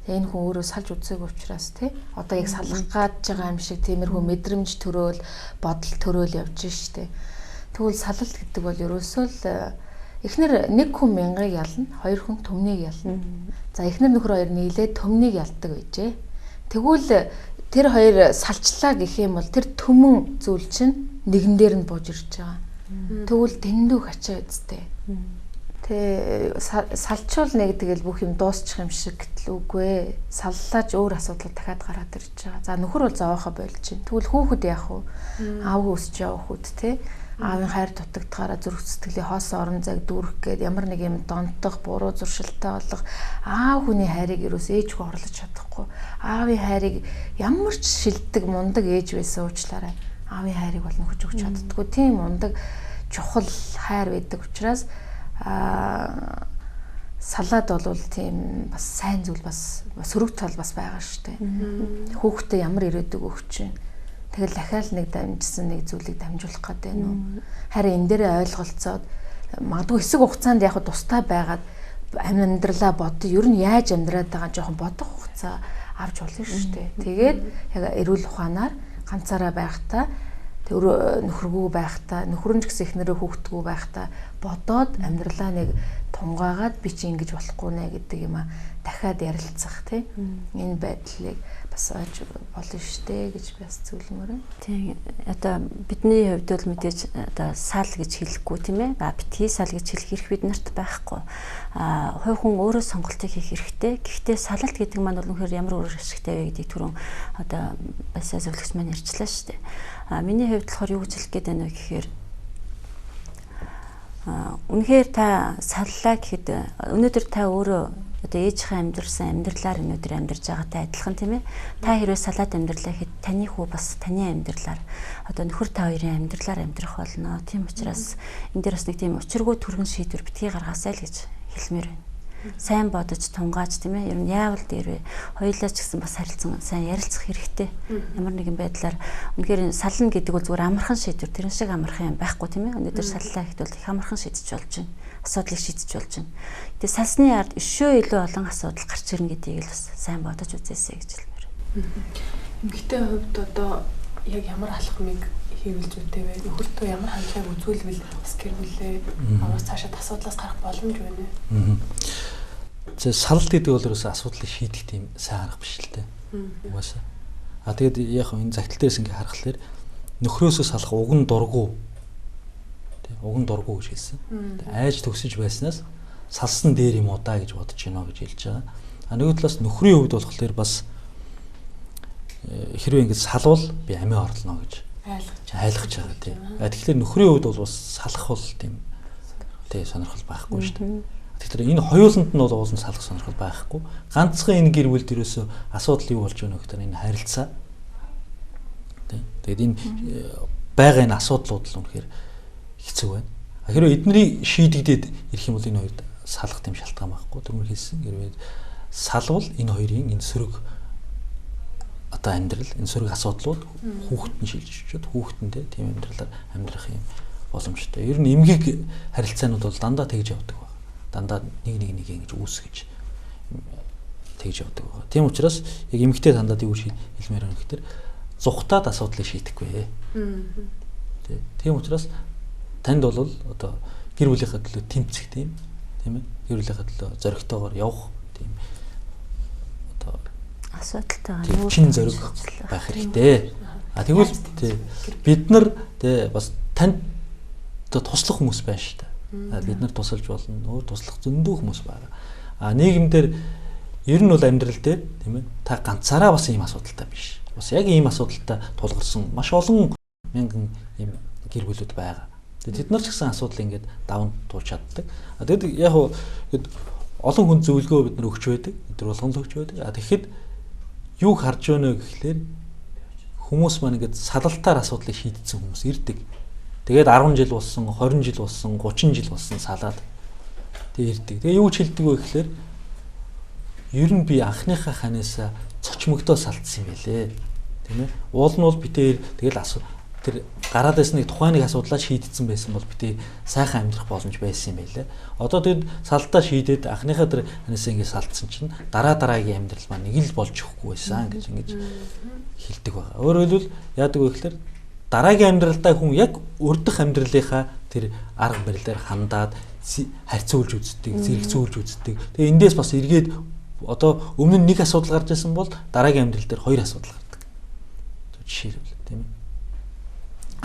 Тэгээ энэ хүн өөрөө салж үзээгүй учраас тий. Одоо яг салах гад байгаа юм шиг тиймэрхүү мэдрэмж төрөөл, бодол төрөөл явж штэ. Тэгвэл салалт гэдэг бол ерөөсөө л эхнэр нэг хүн мянгаыг ялна, хоёр хүн төмнийг ялна. За эхнэр нөхөр хоёр нийлээд төмнийг ялдаг байжээ. Тэгвэл тэр хоёр салчлаа гэх юм бол тэр төмөн зүйл чинь нэгэн дээр нь бууж ирж байгаа. Тэгвэл дэндүү хачаа үсттэй. Тэ салчвал нэг тэгэл бүх юм дуусчих юм шиг гэтэл үгүй ээ. Саллаач өөр асуудал дахиад гараад ирж байгаа. За нөхөр бол зовоохоо болж чинь. Тэгвэл хүүхэд яах вэ? Аавгүй өсөж явах хүүхэд те. Аавын хайр дутагдахаараа зүрх сэтгэлийн хоосон орон зайг дүүрэх гээд ямар нэг юм донтох, буруу зуршилтай болох аав хүний хайрыг ерөөс ээж хүн орлож чадахгүй. Аавын хайрыг ямар ч шилдэг мундаг ээж байсан уучлаарай. Аавын хайрыг бол нөхөж өгч чаддаггүй. Тийм мундаг чухал хайр байдаг учраас салаад бол тийм бас сайн зүйл бас сөрөг тал бас байгаа шүү дээ. Хүүхдээ ямар ирээдүг өгч чинь. Тэгэл дахиад нэг дамжсан нэг зүйлийг дамжуулах гэдэг юм уу? Харин энэ дээрээ ойлголцоод магадгүй хэсэг хугацаанд яг тустай байгаад амьдралаа бодъё. Ер нь яаж амьдраад байгаа жоохон бодох хугацаа авч болно шүү дээ. Тэгээд яг эрүүл ухаанаар ганцаараа байхдаа тэр нөхөргүй байхдаа нөхөр нь ч гэсэн эхнэрээ хүүхдгүй байхдаа бодоод амьдралаа нэг тунгаагаад би чи ингэж болохгүй нэ гэдэг юм а дахиад ярилцах тий. Энэ байдлыг бас ойж болно штэ гэж би бас зөвлөмөр байна. Тийм одоо бидний хувьд бол мэдээж одоо сал гэж хэлэхгүй тийм ээ. А битгий сал гэж хэлэх эрх бид нарт байхгүй. А хувь хүн өөрөө сонголтыг хийх эрхтэй. Гэхдээ салалт гэдэг маань бол үнэхээр ямар үр ашигтай вэ гэдгийг түрүүн одоо басаа зөвлөгч маань ярьчлаа штэ. А миний хувьд болохоор юу гэж хэлэх гээд байна вэ гэхээр үнэхээр та саллаа гэхэд өнөөдөр та өөрөө одоо ээжийнхээ амьдрсан амьдралаар өнөөдөр амьдарч байгаатай адилхан тийм ээ. Та хэрвээ салаад амьдралаа гэхэд таны хүү бас таны амьдралаар одоо нөхөр та хоёрын амьдралаар амьдрах болно. Тийм учраас энэ дээр бас нэг тийм учиргүй түргэн шийдвэр битгий гаргаасай л гэж хэлмээр байна. Сайн бодож тунгааж тийм ээ. Ер нь яавал дээр вэ? Хоёулаа ч гэсэн бас харилцан сайн ярилцах хэрэгтэй. Ямар нэгэн байдлаар үнэхээр сална гэдэг бол зүгээр амархан шийдвэр. Тэрэн шиг амархан юм байхгүй тийм ээ. Өнөөдөр саллаа гэхэд бол их амархан шийдэж болж байна. Асуудлыг шийдэж болж байна. Тэгээ салсны ард өшөө илүү олон асуудал гарч ирнэ гэдгийг л бас сайн бодож үзээсэй гэж хэлмээр. Эмэгтэй хувьд одоо яг ямар алхмыг хийвэл зүйтэй вэ? Нөхөртөө ямар хандлагыг үзүүлвэл бас гэр бүлээ аваас цаашаа асуудлаас гарах боломж байна вэ? За салалт гэдэг бол ерөөсөө асуудлыг шийдэх тийм сайн арга биш л дээ. Угаасаа. А тэгээд яг энэ загтал дээрс ингээ харахаар нөхрөөсөө салах уг нь дургу. Тэ уг нь дургу гэж хэлсэн. Айж төгсөж байснаас салсан дээр юм уу да гэж бодож байна гэж хэлж байгаа. А нөгөө талаас нөхрийн хувьд болохоор бас хэрвээ ингэ салвал би амиа орлоно гэж айлгаж байгаа тийм. А тэгэхээр нөхрийн хувьд бол бас салах бол тийм тий сонирхол байхгүй шүү дээ. Тэгэхээр энэ хоёуланд нь бол уулын салах сонирхол байхгүй. Ганцхан энэ гэр бүлд ерөөсөө асуудал юу болж байна вэ гэхээр энэ харилцаа. Тий. Тэгээд энэ байгаа энэ асуудлууд л үнэхээр хэцүү байна. Хэрвээ эднийг шийдэгдээд ирэх юм бол энэ хоёрд салах тийм шалтгаан байхгүй. Түрүүн хэлсэн. Хэрвээ салвал энэ хоёрын энэ сөрөг одоо амьдрал, энэ сөрөг асуудлууд хүүхэд нь шилжиж очиод хүүхэтэндээ тийм амьдралаар амьдрах юм боломжтой. Ер нь эмгэг харилцаанууд бол дандаа тэгж явдаг байна. Дандаа нэг нэг нэг ингэж үүсгэж тэгж явдаг байна. Тийм учраас яг эмгэгтэй дандаа юу хэлмээр байна гэхээр зүхтаад асуудлыг шийдэхгүй. Тийм учраас танд бол одоо гэр бүлийнхээ төлөө тэмцэх тийм ээ гэр бүлийнхээ төлөө зоригтойгоор явах тийм одоо асуудалтайгаа чин зориг байх хэрэгтэй. А тэгвэл бид нар тий бас танд одоо туслах хүмүүс байна шүү дээ. Бид нар тусалж болно, өөр туслах зөндөө хүмүүс байгаа. А нийгэмдэр ер нь бол амьдрал дээр тийм ээ та ганцаараа бас ийм асуудалтай биш. Бас яг ийм асуудалтай тулгарсан маш олон мянган ийм гэр бүлүүд байгаа. Тэд нар ч гэсэн асуудал ингээд даван туулж чаддаг. А тэгэд яг хуу ингээд Олон хүн зөвлөгөө бид нар өгч байдаг. Өдөр болгон л өгч байдаг. А тэгэхэд юуг харж байна вэ гэхлээр хүмүүс маань ингээд салалтаар асуудлыг шийдсэн хүмүүс ирдэг. Тэгээд 10 жил болсон, 20 жил болсон, 30 жил болсон салаад тэг ирдэг. Тэгээ юу ч хэлдэг вэ гэхлээр ер нь би анхныхаа ханаасаа цочмогдоо салтсан юм байлээ. Тийм ээ. Уул нь бол битээр тэгэл тэр гараад байсан нэг тухайн нэг асуудлаа шийдсэн байсан бол битээ сайхан амьдрах боломж байсан юм байлээ. Одоо тэгэд салтаа шийдээд анхныхаа тэр ханаасаа ингэ салтсан чинь дараа дараагийн амьдрал маань нэг л болж өгөхгүй байсан гэж ингэж хэлдэг байгаа. Өөрөөр хэлбэл яадаг вэ гэхлээр дараагийн амьдралдаа хүн яг урдах амьдралынхаа тэр арга барилаар хандаад харьцуулж үздэг, зэрэгцүүлж үздэг. Тэгээ эндээс бас эргээд одоо өмнө нь нэг асуудал гарч ирсэн бол дараагийн амьдрал дээр хоёр асуудал гардаг. Жишээлбэл тийм ээ.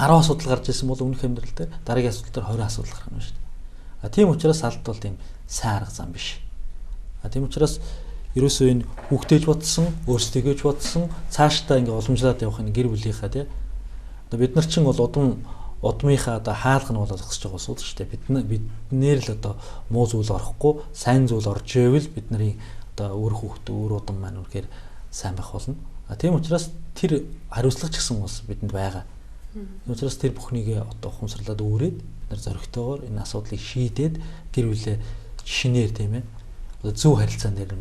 10 асуудал гарч ирсэн бол өмнөх амьдрал дээр дараагийн асуудал дээр 20 асуудал гарах юм шүү дээ. А тийм учраас салт бол тийм сайн арга зам биш. А тийм учраас ерөөсөө энэ хүүхдээж бодсон, өөрсдийгөөж бодсон, цаашдаа ингээ уламжлаад явах энэ гэр бүлийнхаа тий. Одоо бид нар чинь бол удмынхаа одоо хаалга нь бол зогсож байгаа асуудал шүү дээ. Биднээр л одоо муу зүйл орохгүй, сайн зүйл орж ивэл бидний одоо өөр хүүхд, өөр удам маань үнэхээр сайн байх болно. А тийм учраас тэр хариуцлага ч гэсэн бас бидэнд байгаа. Тийм учраас тэр бүхнийг одоо ухамсарлаад үүрээд бид нар зоригтойгоор энэ асуудлыг шийдээд гэр бүлээ шинээр тийм ээ. Одоо зөв харилцаан дээр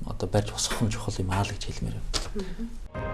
одоо барьж босгох нь чухал юм аа л гэж хэлмээр байна.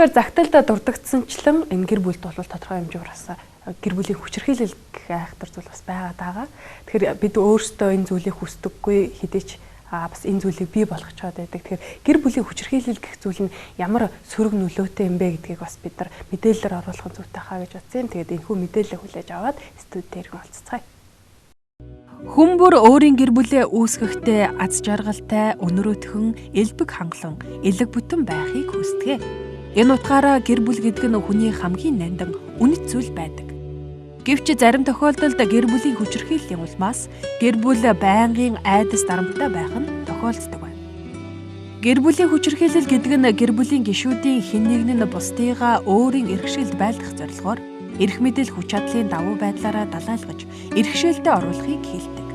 Тэгэхээр загталдаа дурдгдсанчлан энэ гэр бүлд бол тодорхой хэмжээгээр бас гэр бүлийн хүчирхийлэл гэх айхтар зүйл бас байгаад байгаа. Тэгэхээр бид өөрсдөө энэ зүйлийг хүсдэггүй хэдий ч бас энэ зүйлийг бий болгочоод байдаг. Тэгэхээр гэр бүлийн хүчирхийлэл гэх зүйл нь ямар сөрөг нөлөөтэй юм бэ гэдгийг бас бид нар мэдээлэлээр оруулах нь зүйтэй хаа гэж бодсон юм. Тэгээд энэхүү мэдээлэлээ хүлээж аваад студ дээр уулзцгаая. Хүн бүр өөрийн гэр бүлээ үүсгэхдээ аз жаргалтай, өнөрөтхөн, элбэг хангалуун, элэг бүтэн байхыг хүсдэг. Энэ утгаараа гэр бүл гэдэг нь хүний хамгийн нандин үнэт зүйл байдаг. Гэвч зарим тохиолдолд гэр бүлийн хүчирхийллийн улмаас гэр бүл байнгын айдас дарамттай байх нь тохиолддог байна. Гэр бүлийн хүчирхийлэл гэдэг нь гэр бүлийн гишүүдийн хэн нэг нь бусдыгаа өөрийн эрхшээлд байлгах зорилгоор эрх мэдэл хүч чадлын давуу байдлаараа далайлгаж эрхшээлдээ оруулахыг хэлдэг.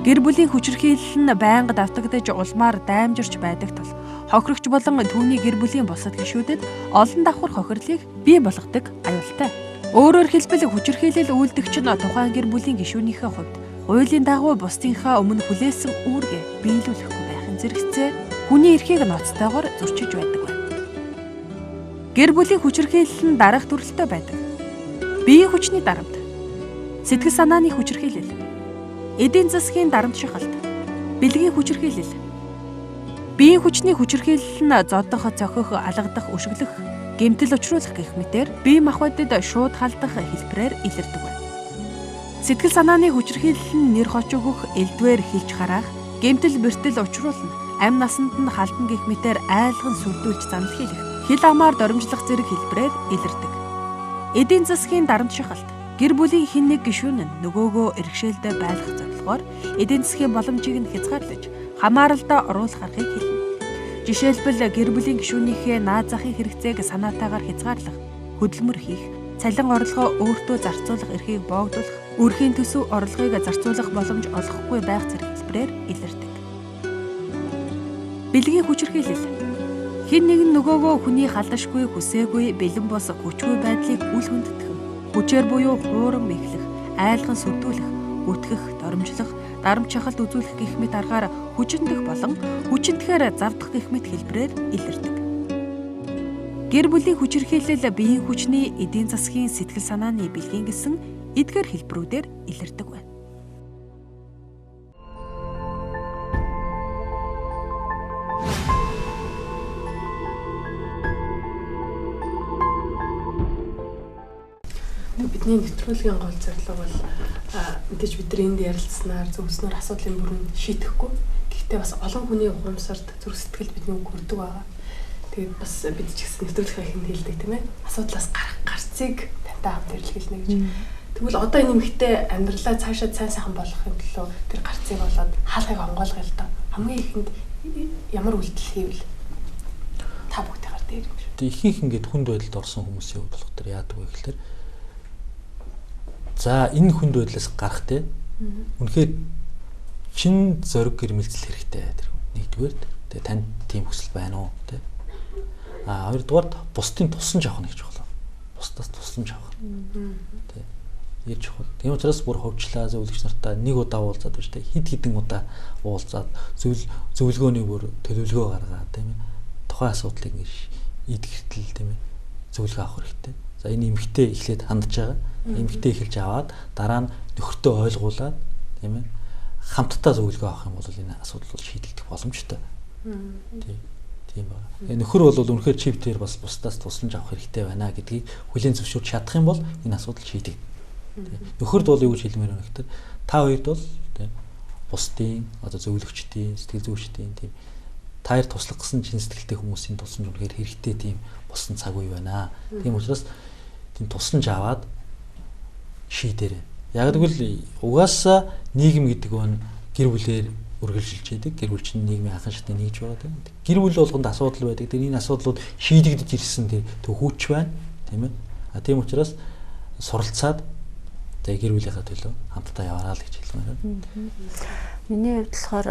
Гэр бүлийн хүчирхийлэл нь байнга давтагдаж улмаар даймжирч байдаг тул хохирогч болон түүний гэр бүлийн бусад гишүүдэд олон давхар хохирлыг бий болгодог аюултай. Өөрөөр хэлбэл хүчирхийлэл үйлдэгч нь тухайн гэр бүлийн гишүүнийхээ хувьд хуулийн дагуу бусдынхаа өмнө хүлээсэн үүргээ биелүүлэхгүй байхын зэрэгцээ хүний эрхийг ноцтойгоор зөрчиж байдаг байна. Гэр бүлийн хүчирхийлэл нь дараах төрөлтэй байдаг. Биеийн хүчний дарамт, сэтгэл санааны хүчирхийлэл, эдийн засгийн дарамт шахалт, бэлгийн хүчирхийлэл. Биеийн хүчний хүчирхийлэл нь зодох, цохих, алгадах, өшөглөх, гэмтэл учруулах гэх мэтээр бие махбодод шууд халдах хэлбэрээр илэрдэг байна. Сэтгэл санааны хүчирхийлэл нь нэр хоч өгөх, элдвээр хилж хараах, гэмтэл бэртэл учруулна, амь насанд нь халдна гэх мэтээр айлган сүрдүүлж занал хийх, хил амаар доромжлох зэрэг хэлбэрээр илэрдэг. Эдийн засгийн дарамт шахалт. Гэр бүлийн хэн нэг гишүүн нь нөгөөгөө эрхшээлдээ байлгах зорилгоор эдийн засгийн боломжийг нь хязгаарлаж хамааралдаа оруулах аргыг хэлнэ. Жишээлбэл гэр бүлийн гишүүнийхээ наад захын хэрэгцээг санаатайгаар хязгаарлах, хөдөлмөр хийх, цалин орлогоо өөртөө зарцуулах эрхийг боогдуулах, өрхийн төсөв орлогыг зарцуулах боломж олгохгүй байх зэрэг хэлбэрээр илэрдэг. Бэлгийн хүчирхийлэл. Хэн нэг нь нөгөөгөө хүний халдашгүй, хүсээгүй, бэлэн бос хүчгүй байдлыг үл хүндэтгэн, хүчээр буюу хуурам мэхлэх, айлган сүрдүүлэх, гүтгэх, доромжлох, дарамт шахалт үзүүлэх гэх мэт аргаар хүчиндэх болон хүчиндэхээр завдах гэх мэт хэлбэрээр илэрдэг. Гэр бүлийн хүчирхийлэл биеийн хүчний, эдийн засгийн, сэтгэл санааны бэлгийн гэсэн эдгээр хэлбэрүүдээр илэрдэг байна. Бидний нэвтрүүлгийн гол зорилго бол мэдээж бид нар энд ярилцсанаар зөвснөр асуудлын бүрэн шийдэхгүй. Гэхдээ бас олон хүний ухамсарт зүрх сэтгэлд бидний үг хүрдэг байгаа. Тэгээд бас бид ч гэсэн нэвтрүүлгийн ихэнд хэлдэг тийм ээ. Асуудлаас гарах гарцыг тантай хамт ярилцлаа гэж. Тэгвэл одоо энэ эмэгтэй амьдралаа цаашаа сайн сайхан болгохын төлөө тэр гарцыг болоод хаалгыг онгойлгоё л доо. Хамгийн ихэнд ямар үйлдэл хийвэл та бүгдээр дээр юм шиг. Тэг ихэнх ингээд хүнд байдалд орсон хүмүүсийн хувьд болох тэр яадаг вэ гэхэлэр за энэ хүнд байдлаас гарах те үнэхээр чин зориг гэрмэлзэл хэрэгтэй тэр нэгдүгээр тэгээ танд тийм хүсэл байна уу те. А хоёрдугаар бусдын тусламж авах нь их чухал. Бусдаас тусламж авах. Тэ. Ер чухал. Тийм учраас бүр ховчлаа зөвлөгч нартай нэг удаа уулзаад биш тэ хэд хэдэн удаа уулзаад зөвлөгөөний бүр төлөвлөгөө гаргаад тийм ээ. Тухайн асуудлыг ингэж идэгтэл тийм ээ зөвлөгөө авах хэрэгтэй. За энэ эмэгтэй эхлээд хандж байгаа. Эмэгтэй эхэлж аваад дараа нь нөхөртөө ойлгуулад тийм ээ хамтдаа зөвлөгөө авах юм бол энэ асуудал бол шийдэгдэх боломжтой. Тийм. Тийм байна. Тэгээ нөхөр бол үнэхээр чип дээр бас бусдаас тусламж авах хэрэгтэй байна гэдгийг хүлээн зөвшөөрч чадах юм бол энэ асуудал шийдэгдэнэ. Нөхөрд бол юу гэж хэлмээр байна гэхээр та хоёрд бол тийм бусдын одоо зөвлөгчдийн, сэтгэл зүйчдийн тийм та хоёр туслах гэсэн чин сэтгэлтэй хүмүүсийн тусламж үнэхээр хэрэгтэй тийм болсон цаг үе байна. Тийм учраас тийм тусламж аваад шийдээрэй. Яг тэгвэл угаасаа нийгэм гэдэг нь гэр бүлээр үргэлжилж яадаг. Гэр бүл чинь нийгмийн анхан шатны нэгж байгаа тийм. Гэр бүл болгонд асуудал байдаг. Тэр энэ асуудлууд шийдэгдэж ирсэн тэр хүч байна, тийм ээ. А тийм учраас суралцаад тэгээ гэр бүлийнхаа төлөө хамтдаа яваарай л гэж хэлмээр байна. Миний хувьд болохоор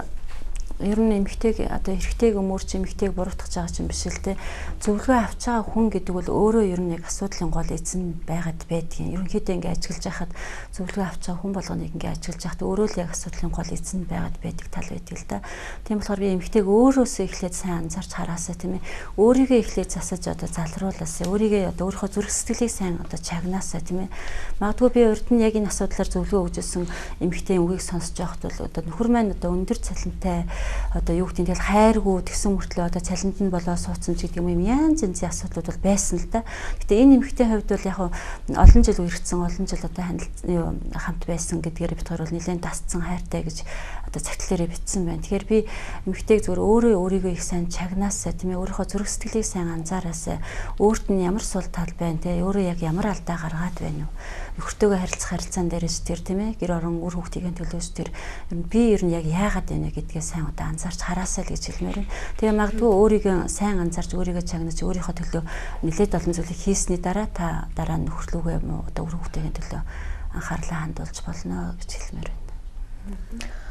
ер нь эмэгтэйг одоо эрэгтэйг өмөрч эмэгтэйг буруутгах байгаа юм биш л те. Зөвлөгөө авч байгаа хүн гэдэг бол өөрөө ер нь яг асуудлын гол эзэн байгаад байдгийн. Ерөнхийдөө ингээ ажиглаж байхад зөвлөгөө авч байгаа хүн болгоныг ингээ ажиглаж байхад өөрөө л яг асуудлын гол эзэн байгаад байдаг тал байдаг л да. Тийм болохоор би эмэгтэйг өөрөөсөө эхлээд сайн анзаарч хараасаа тийм ээ. Өөрийгөө эхлээд засаж одоо залруулаасаа, өөрийгөө одоо өөрийнхөө зүрх сэтгэлийг сайн одоо чагнаасаа тийм ээ. Магадгүй би урд нь яг энэ асуудлаар зөвлөгөө өгч ирсэн эмэгтэйн үгийг сонсож байхад бол одоо нөхөр маань одоо өндөр цалинтай одоо юу гэдэг нь тэгэл хайргүй тэгсэн мөртлөө одоо цалинд нь болоо суудсан ч гэдэг юм янз янзын асуудлууд бол байсан л да. Гэтэ энэ эмэгтэй хувьд бол яг олон жил үерхсэн, олон жил одоо хамт байсан гэдгээр бид хоёр бол нэлээд дасцсан хайртай гэж одоо цагтлаараа бичсэн байна. Тэгэхээр би эмэгтэйг зөвхөн өөрөө өөрийгөө их сайн чагнаасаа тийм ээ өөрийнхөө зүрх сэтгэлийг сайн анзаараасаа өөрт нь ямар сул тал байна те өөрөө яг ямар алдаа гаргаад байна уу нөхөртөөгөө харилцах харилцаан дээрээс тэр тийм ээ гэр орон үр хүүхдийн төлөөс тэр би ер нь яг яагаад байна гэдгээ сайн одоо анзаарч хараасаа л гэж хэлмээр байна. Тэгээ магадгүй өөрийгөө сайн анзаарч өөрийгөө чагнаж өөрийнхөө төлөө нэлээд олон зүйлийг хийсний дараа та дараа нь нөхөрлүүгээ юм уу одоо үр хүүхдийн төлөө анхаарлаа хандуулж болно гэж хэлмээр байна.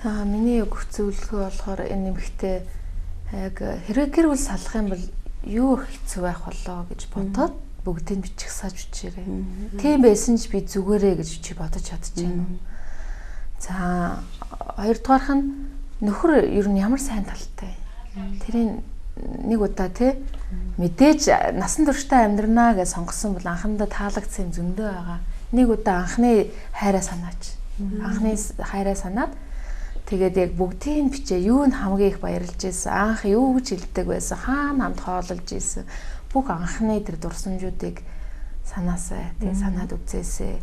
Аа миний өгөх зөвлөгөө болохоор энэ нэмэгтэй яг хэрэг гэр бүл салах юм бол юу их хэцүү байх болоо гэж бодоод бүгдийг бичих саж бичээрэй. Тийм байсан ч би зүгээрээ гэж чи бодож чадчихэв. За хоёрдугаарх нь нөхөр ер нь ямар сайн талтай. Тэрийг нэг удаа тий мэдээж насан туршдаа амьдрнаа гэж сонгосон бол анхандаа таалагдсан юм зөндөө байгаа. Нэг удаа анхны хайраа санаач. Анхны хайраа санаад тэгээд яг бүгдийг бичээ. Юу нь хамгийн их баярлж ирсэн, анх юу гэж хэлдэг байсан, хаана хамт хоололж ирсэн. Бүх анхны тэр дурсамжуудыг санаасай, тэгээ санаад үзээсэй.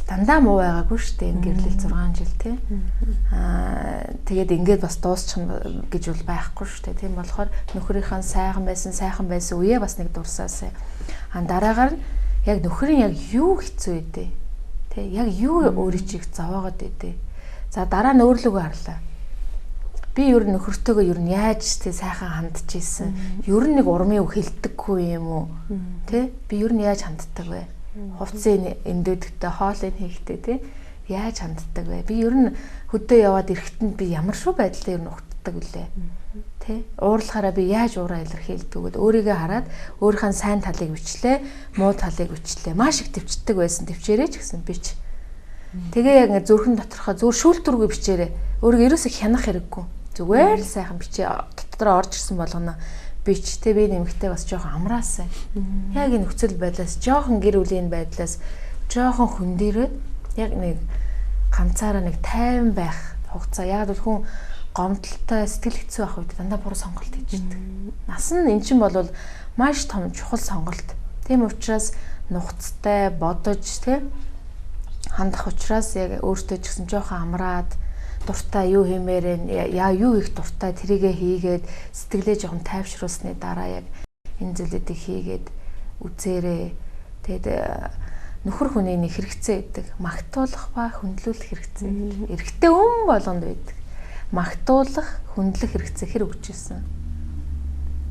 Дандаа муу байгаагүй шүү дээ энэ гэрлэл 6 жил тий. Аа тэгээд ингээд бас дуусчихна гэж бол байхгүй шүү дээ. Тийм болохоор нөхрийнхээ сайхан байсан үеэ бас нэг дурсаасай. Аа дараагаар нь яг нөхрийн яг юу хэцүү өдөө. Тэ яг юу өөрийн чиг зовоогод өдөө. За дараа нь өөрлөгөө харлаа. Би ер нь нөхөртөөгөө ер нь яаж тэ сайхан хандж исэн. Ер нь нэг урмын үг хэлдэггүй юм уу? Тэ би ер нь яаж ханддаг вэ? Хувцсыг эндөөдөгтэй, хоолыг хийхдээ тэ яаж ханддаг вэ? Би ер нь хөдөө яваад ирэхэд нь би ямар шүү байдлаа ер нь угтдаг вүлээ. Тэ уурлахаараа би яаж уураа илэрхийлдэг вэ? Өөрийгөө хараад өөрийнхөө сайн талыг бичлээ, муу талыг бичлээ. Маш их төвчдөг байсан. Төвчээрэй ч гэсэн бич. Тэгээ яг ингээ зүрхэн доторхоо зүгээр шүүлтүргүй бичээрэй. Өөрийгөө ерөөсөө хянах хэрэггүй. Зүгээр л сайхан бичээ. Дотороо орж ирсэн болгоно бич. Тэ би нэмэгтэй бас жоохон амраасай. Яг энэ нөхцөл байдлаас жоохон гэр бүлийн байдлаас жоохон хөндөрөөд яг нэг ганцаараа нэг тайван байх хугацаа. Яг бол хүн гомдолтой сэтгэл хэцүү байх үед дандаа буруу сонголт хийж идэг. Нас нь эн чинь бол маш том чухал сонголт. Тийм учраас нухацтай бодож тэ хандах учраас яг өөртөө ч гэсэн жоохон амраад дуртай юу хиймээр яа юу их дуртай тэрийгэ хийгээд сэтгэлээ жоохон тайвшруулсны дараа яг энэ зүйлүүдийг хийгээд үзээрэй. Тэгээд Нөхөр хүний нэг хэрэгцээ байдаг. Магтуулах ба хүндлүүлэх хэрэгцээ. Эрэгтэй хүн болгонд байдаг. Магтуулах, хүндлэх хэрэгцээ хэр өгч ирсэн.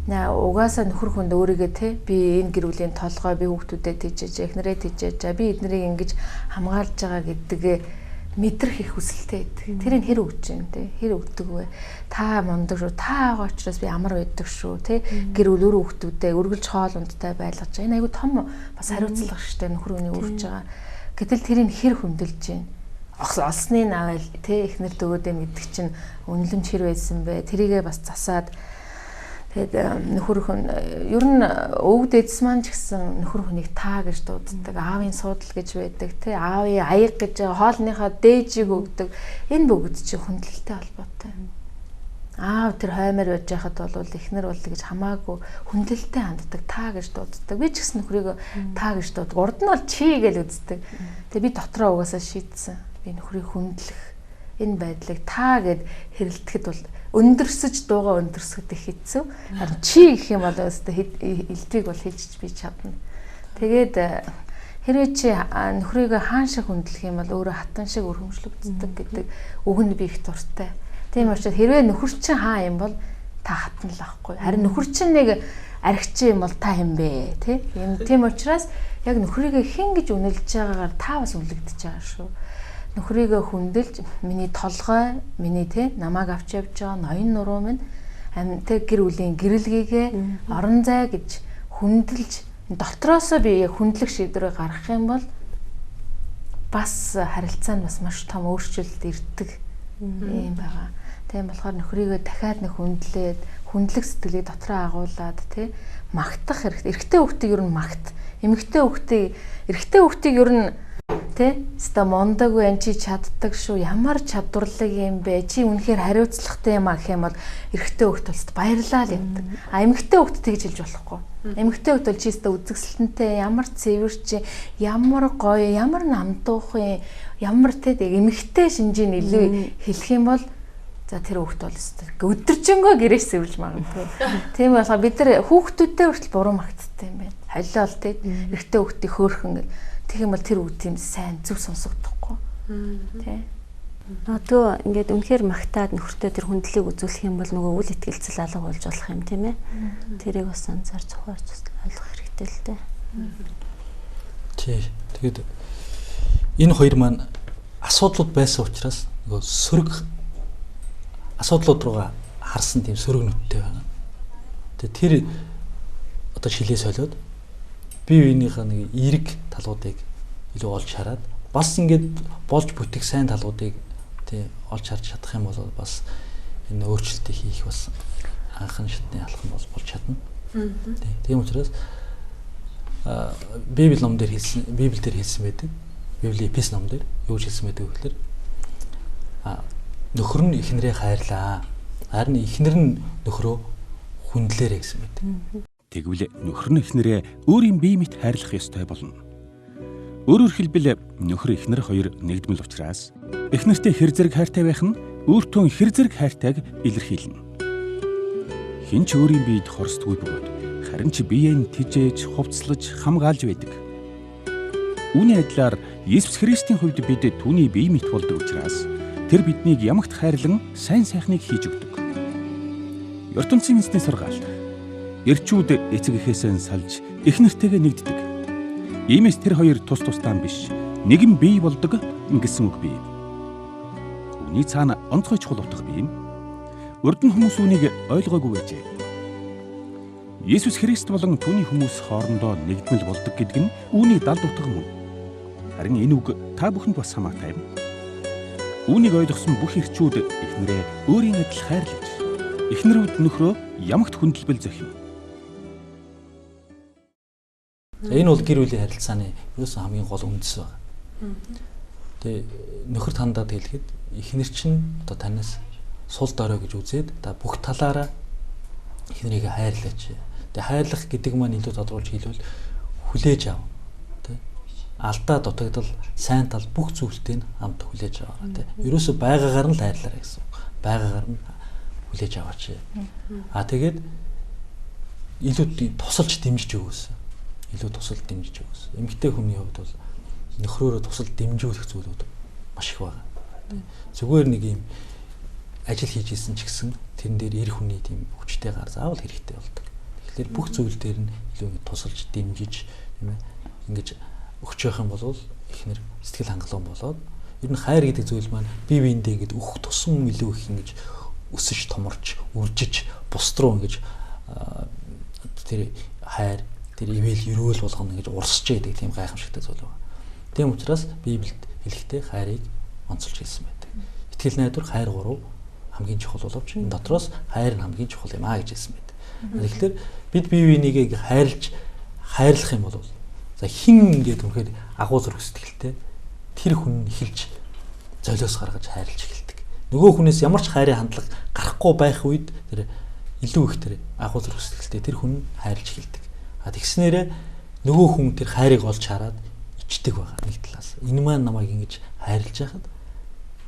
Угаасаа нөхөр хүнд өөрийгөө те би энэ гэр бүлийн толгой, би хүүхдүүдэд тийжээж, эхнэрээ тийжээж, би эднэрийг ингэж хамгаалж байгаа гэдгээ мэдрэх их хүсэлтэй байдаг. Тэрийг хэр өгч юм те? Хэр өгдөг вэ? Та мундаг шүү. Та байгаа учраас би амар байдаг шүү, те? Гэр бүл өөр хүүхдүүдэд үргэлж хоол ундтай байлгаж байгаа. Энэ айгүй том бас хариуцлага шүү дээ нөхөр хүний үрж байгаа. Гэтэл тэрийг хэр хөндлөж байна? Олсны навал те эхнэрт өгөөд юм гэдэг чинь үнэлэмж хэр байсан бэ? Тэрийгээ бас засаад тэгээд нөхөр хүн ер нь өвөг дээдс маань ч гэсэн нөхөр хүнийг та гэж дууддаг. Аавын суудал гэж байдаг, тий аавын аяг гэж хоолныхоо дээжийг өгдөг. Энэ бүгд чинь хүндлэлтэй холбоотой. Аав тэр хоймор байж хахад бол эхнэр бол гэж хамаагүй хүндлэлтэй ханддаг, та гэж дууддаг. Би ч гэсэн нөхрийгөө та гэж дууддаг. Урд нь бол чи гэж үздэг. Тэгээ би дотроо угаасаа шийдсэн. Би нөхрийг хүндлэх энэ байдлыг та гэд хэрэлдэхэд бол өндөрсөж дуугаа өндөрсөхөд их хэцүү. Харин чи гэх юм бол өстө элдвийг бол хэлж би чадна. Тэгээд хэрвээ чи нөхрийгөө хаан шиг хүндлэх юм бол өөрөө хатан шиг өрхөмжлөгддөг гэдэг үгэнд би их дуртай. Тийм учраас хэрвээ нөхөр чинь хаа юм бол та хатан л ахгүй. Харин нөхөр чинь нэг архич юм бол та хэн бэ, тэ? Тийм учраас яг нөхрийгөө хэн гэж үнэлж байгаагаар та бас үнэлэгдэж байгаа шүү. Нөхрийгөө хүндэлж миний толгой, миний тэ намайг авч явж байгаа ноён нуруу минь тэ гэр бүлийн гэрэлгээгээ орон зай гэж хүндэлж дотроосоо би яг хүндлэх шийдвэрээ гаргах юм бол бас харилцаа нь бас маш том өөрчлөлт ирдэг юм байгаа. Тийм болохоор нөхрийгөө дахиад нэг хүндлээд хүндлэх сэтгэлийг дотроо агуулад тэ магтах хэрэгтэй. Эрэгтэй хүүхдийг ер нь магт. Эмэгтэй хүүхдийг эрэгтэй хүүхдийг ер нь тэ өстой мундаг байна, чи чаддаг шүү, ямар чадварлаг юм бэ, чи үнэхээр хариуцлагатай юм а гэх юм бол эрэгтэй хүүхд бол баярлаа л явдаг. А эмэгтэй хүүхд тэгж хэлж болохгүй. Эмэгтэй хүүхд бол чи өстой үзэсгэлэнтэй, ямар цэвэр чи, ямар гоё, ямар намдуухан, ямар тэ эмэгтэй шинжийг илүү хэлэх юм бол за тэр хүүхд бол өстой өдөржингөө гэрээс сэвэрж магадгүй. Тийм болохоор бид нар хүүхдүүдтэй хүртэл буруу магтдаг юм байна. Холиол тэ эрэгтэй хүүхдийг хөөрхөн гэл. Тэгэх юм бол тэр үг тийм сайн зөв сонсогдохгүй. Тэ. Нөтөө ингээд үнэхээр магтаад нөхөртөө тэр хүндлэлийг үзүүлэх юм бол нөгөө үл итгэлцэл алга болж болох юм тийм ээ. Тэрийг бас анзаарч ухаарч ойлгох хэрэгтэй л дээ. Тий. Тэгээд энэ хоёр маань асуудлууд байсан учраас нөгөө сөрөг асуудлууд руугаа харсан тийм сөрөг нүдтэй байна. Тэгээд тэр одоо шилээ солиод бие биенийхээ нэг эерэг талуудыг илүү олж хараад бас ингээд болж бүтэх сайн талуудыг тий олж харж чадах юм бол бас энэ өөрчлөлтийг хийх бас анхны шатны алхам болж чадна. Тийм учраас Библи ном дээр хэлсэн, Библи дээр хэлсэн байдаг. Библийн Эфес ном дээр юу гэж хэлсэн байдаг вэ гэхээр нөхөр нь эхнэрээ хайрлаа. Харин эхнэр нь нөхрөө хүндлээрэй гэсэн байдаг. Тэгвэл нөхөр нь эхнэрээ өөрийн бие мэт хайрлах ёстой болно. Өөрөөр хэлбэл нөхөр эхнэр хоёр нэгдмэл учраас эхнэртэй хэр зэрэг хайртай байх нь өөртөө хэр зэрэг хайртайг илэрхийлнэ. Хэн ч өөрийн биед хорсдгүй бөгөөд харин ч биеэ нь тижээж, хувцлаж, хамгаалж байдаг. Үүний адилаар Есүс Христийн хувьд бид түүний бие мэт болдог учраас тэр биднийг ямагт хайрлан сайн сайхныг хийж өгдөг. ертөнцийн эзний сургаалт. Эрчүүд эцэг эхээсээ салж эхнэртэйгээ нэгддэг. Иймээс тэр хоёр тус тусдаа биш, нэгэн бие болдог гэсэн үг бий. Үүний цаана онцгой чухал утга бий юм. Урд нь хүмүүс үүнийг ойлгоогүй байжээ. Есүс Христ болон түүний хүмүүс хоорондоо нэгдмэл болдог гэдэг нь үүний далд утга мөн. Харин энэ үг та бүхэнд бас хамаатай юм. Үүнийг ойлгосон бүх эрчүүд эхнэрээ өөрийн адил хайрлаж, эхнэрүүд нөхрөө ямагт хүндэлбэл зохино. За энэ бол гэр бүлийн харилцааны ерөөсөн хамгийн гол үндэс байна. Тэгээ нөхөр тандаад хэлэхэд эхнэр чинь одоо танаас сул дорой гэж үзээд та бүх талаараа эхнэрийг хайрлаач. Тэгээ хайрлах гэдэг маань илүү тодруулж хэлбэл хүлээж ав. Тэ? Алдаа дутагдал, сайн тал бүх зүйлтэй нь хамт хүлээж аваарай. Тэ? Ерөөсөө байгаагаар нь л хайрлаарай гэсэн. Байгаагаар нь хүлээж аваач. А тэгээд илүү тусалж дэмжиж өгөөсөн. Илүү тусалж дэмжиж өгөөсөн. Эмэгтэй хүний хувьд бол нөхрөөрөө тусал дэмжүүлэх зүйлүүд маш их байна. Зүгээр нэг юм ажил хийж исэн ч гэсэн тэрэн дээр эр хүний тийм хүчтэй гар заавал хэрэгтэй болдог. Тэгэхээр бүх зүйл дээр нь илүү ингэ тусалж дэмжиж, тийм ээ, ингэж өгч явах юм бол эхнэр сэтгэл хангалуун болоод ер нь хайр гэдэг зүйл маань бие биендээ ингэж өгөх тусам илүү их ингэж өсөж томорч, үржиж, бусд руу ингэж тэр хайр, тэр ивэл өрөөл болгоно ингэж урсж яадаг тийм гайхамшигтай зүйл байна. Тийм учраас Библиэд хэлэхдээ хайрыг онцолж хэлсэн байдаг. Итгэл найдвар, хайр гурав хамгийн чухал боловч энэ дотроос хайр нь хамгийн чухал юм а гэж хэлсэн байдаг. Тэгэхээр бид бие биенийг ингээ хайрлж хайрлах юм бол за хин ингээд үнэхээр агуу зүрх сэтгэлтэй тэр хүн эхэлж золиос гаргаж хайрлж эхэлдэг. Нөгөө хүнээс ямар ч хайрын хандлага гарахгүй байх үед тэр илүү их тэр агуу зүрх сэтгэлтэй тэр хүн хайрлж эхэлдэг. А тэгснээрээ нөгөө хүн тэр хайрыг олж хараад ичдэг байгаа нэг талаас. Энэ маань намайг ингэж хайрлж байхад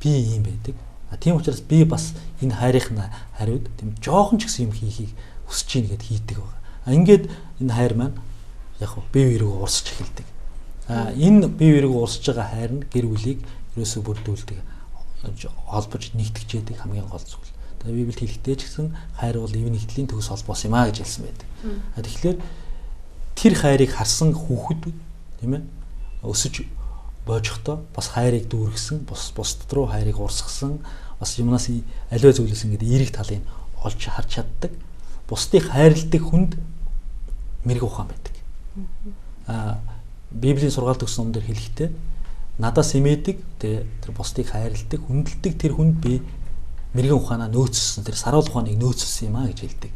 би ийм байдаг. А тийм учраас би бас энэ хайрын хариуд тийм жоохон ч гэсэн юм хийхийг хүсэж ийн гэд хийдэг байгаа. А ингээд энэ хайр маань яг бие биерээ урсж эхэлдэг. А энэ бие биерээ урсж байгаа хайр нь гэр бүлийг ерөөсө бүрдүүлдэг, холбож нэгтгэж яадаг хамгийн гол зүйл. Тэгээ Библиэд хэлэхдээ ч гэсэн хайр бол ив нэгдлийн төгс холбоос юм а гэж хэлсэн байдаг. А тэгэхээр тэр хайрыг харсан хүүхэд, тийм ээ, өсөж боожихдоо бас хайрыг дүүргэсэн, бус бусд руу хайрыг урсгасан, бас юмнаас аливаа зүйлээс ингээд эерэг талыг олж харж чаддаг. Бусдыг хайрладаг хүнд мэрэгэн ухаан байдаг. Аа Библийн сургаалт өгсөн номдэр хэлэхдээ надаас имээдэг, тэр бусдыг хайрладаг, хүндэлдэг тэр хүнд би мэрэгэн ухаанаа нөөцлсөн, тэр саруул ухааныг нөөцлсөн юм а гэж хэлдэг.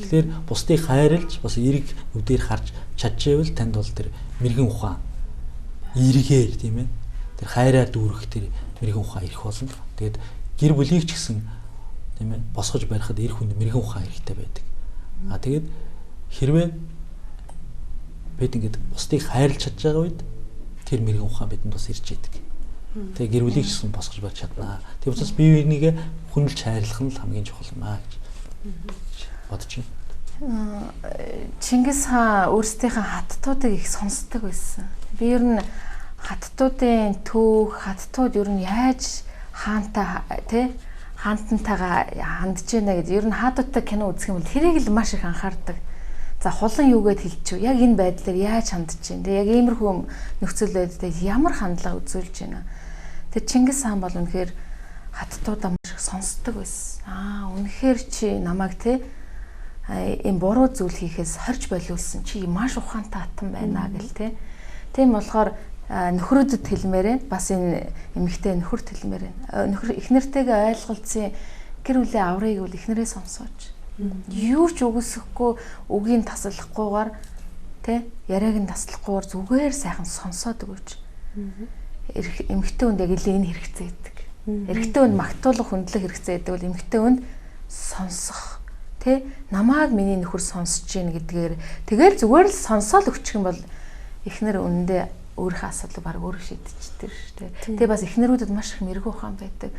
Тэгэхээр бусдыг хайрлж бас эерэг нүдээр харж чадчихвэл танд бол тэр мэрэгэн ухаан эргээр, тийм ээ, тэр хайраар дүүрэх тэр мэрэгэн ухаан ирэх болно. Тэгээд гэр бүлийг ч гэсэн, тийм ээ, босгож барихад эр хүнд мэрэгэн ухаан хэрэгтэй байдаг. А тэгээд хэрвээ бид ингээд бусдыг хайрлж чадж байгаа үед тэр мэрэгэн ухаан бидэнд бас ирж идэг. Тэгээ гэр бүлийг ч гэсэн босгож барьж чаднаа. Тийм учраас бие биенийгээ хүндэлж хайрлах нь л хамгийн чухал юм аа гэж бодож байна. Чингис хаан өөрсдийнхээ хаттуудыг их сонсдог байсан. Би ер нь хаттуудын түүх, хаттууд ер нь яаж хаантай тий хаантантайгаа хандж байна гэдэг ер нь хаадуудтай кино үзэх юм бол тэрийг л маш их анхаардаг. За хулан юу гэд хэлчихв. Яг энэ байдлаар яаж хандж байна? Тэг яг иймэрхүү нөхцөл байдалд ямар хандлага үзүүлж байна? Тэр Чингис хаан бол үнэхээр хаттуудаа маш их сонсдог байсан. Аа үнэхээр чи намайг тий ийм буруу зүйл хийхээс хорж болиулсан. Чи маш ухаантай хатан байна гэл тий. Тийм болохоор нөхрүүдэд хэлмээр байна. Бас энэ эмэгтэй нөхөрт хэлмээр байна. Нөхөр эхнэртэйгээ ойлголцсон гэр бүлийн аврыг бол эхнэрээ сонсооч. Юу ч үгүйсэхгүй, үгийг таслахгүйгээр тий яриаг нь таслахгүйгээр зүгээр сайхан сонсоод өгөөч. Эмэгтэй хүнд яг л энэ хэрэгцээ байдаг. Эрэгтэй хүнд магтуулах, хүндлэх хэрэгцээ байдаг бол эмэгтэй хүнд сонсох тий намайг миний нөхөр сонсож гин гэдгээр тэгэл зүгээр л сонсоол өгчих юм бол эхнэр үнэндээ өөрийнхөө асуудлыг баг өөрөө шийдчихдэг шүү дээ. Тэгээ бас эхнэрүүдэд маш их мэрэгүү ухаан байдаг.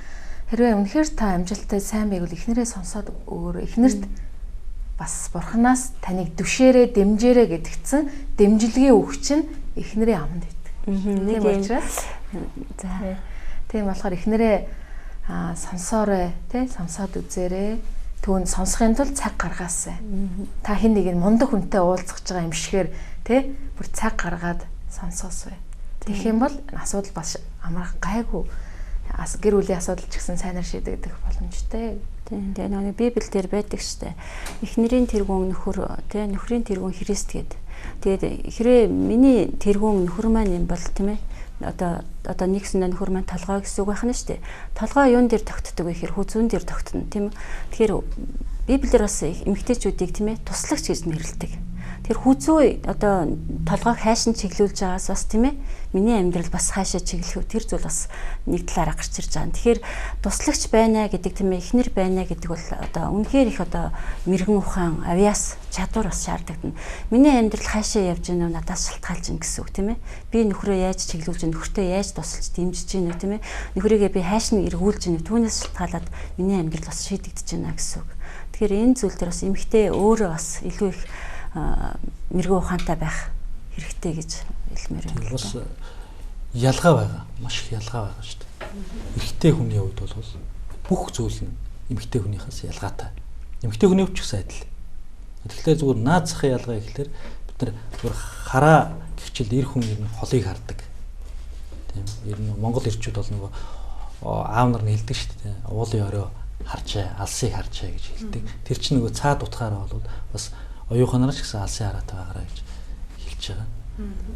Хэрвээ үнэхээр та амжилттай сайн байвал эхнэрээ сонсоод өөрөө эхнэрт бас бурханаас таныг дүшээрээ дэмжээрээ гэдгцэн дэмжлэгийн өгч нь эхнэрийн аманд байдаг. Тийм учраас за тийм болохоор эхнэрээ сонсоорой тий сонсоод үзээрэй. Түүнд сонсохын тулд цаг гаргаасай. Та хэн нэг нь мундаг хүнтэй уулзах гэж байгаа юм шигээр тий бүр цаг гаргаад сонсоосой. Тэгэх юм бол асуудал бас амархан гайгүй гэр бүлийн асуудал ч гэсэн сайнаар шийдэгдэх боломжтой. Тийм. Тэгээ нэг Библи дээр байдаг штэ. Эхнэрийн тэргүүн нөхөр тий нөхрийн тэргүүн Христ гээд. Тэгээд хэрвээ миний тэргүүн нөхөр маань юм бол тийм ээ одоо нэгсэндээ нөхөр маань толгой гэсэн үг байх нь штэ. Толгой юун дээр тогтдог вэ гэхээр хүзүүн дээр тогтно тийм үү. Тэгэхээр Библиэр бас эмэгтэйчүүдийг тийм ээ туслагч гэж нэрлэдэг. Тэр хүзүү одоо толгойг хайшин чиглүүлж байгаас бас тийм ээ миний амьдрал бас хаашаа чиглэх вэ? Тэр зүйл бас нэг талаараа гарч ирж байгаа. Тэгэхээр туслагч байна гэдэг тийм ээ эхнэр байна гэдэг бол одоо үнэхээр их одоо мэрэгэн ухаан, авиас, чадвар бас шаардлагатай. Миний амьдрал хаашаа явж гэнэ вэ? Надаас шалтгаалж гин гэсэн үг тийм ээ. Би нөхрөө яаж чиглүүлж гин, нөхөртөө яаж тусалж дэмжиж гин үү тийм ээ. Нөхрийгээ би хайш нь эргүүлж гин үү? Түүнээс шалтгаалаад миний амьдрал бас шийдэгдэж байна гэсэн үг. Тэгэхээр энэ зүйл дээр бас эмэгтэй өөрөө бас илүү их мэрэгэн ухаантай байх хэрэгтэй гэж хэлмээр байна. Бас Ялгаа байгаа. Маш их ялгаа байгаа шүү дээ. Эрэгтэй хүний хувьд бол бүх зүйл нь эмэгтэй хүнийхээс ялгаатай. Эмэгтэй хүний хувьд ч гэсэн адил. Тэгэхээр зүгээр наад захын ялгаа гэхлээр бид нар зүгээр хараа гихчил эр хүн ер нь холыг хардаг. Тийм. Ер нь Монгол эрчүүд бол нөгөө аав нар нь хэлдэг шүү дээ. Уулын орой харчаа, алсыг харчаа гэж хэлдэг. Тэр чинь нөгөө цаад утгаараа бол бас оюуханаар ч гэсэн алсын хараатай байгаараа гэж хэлж байгаа.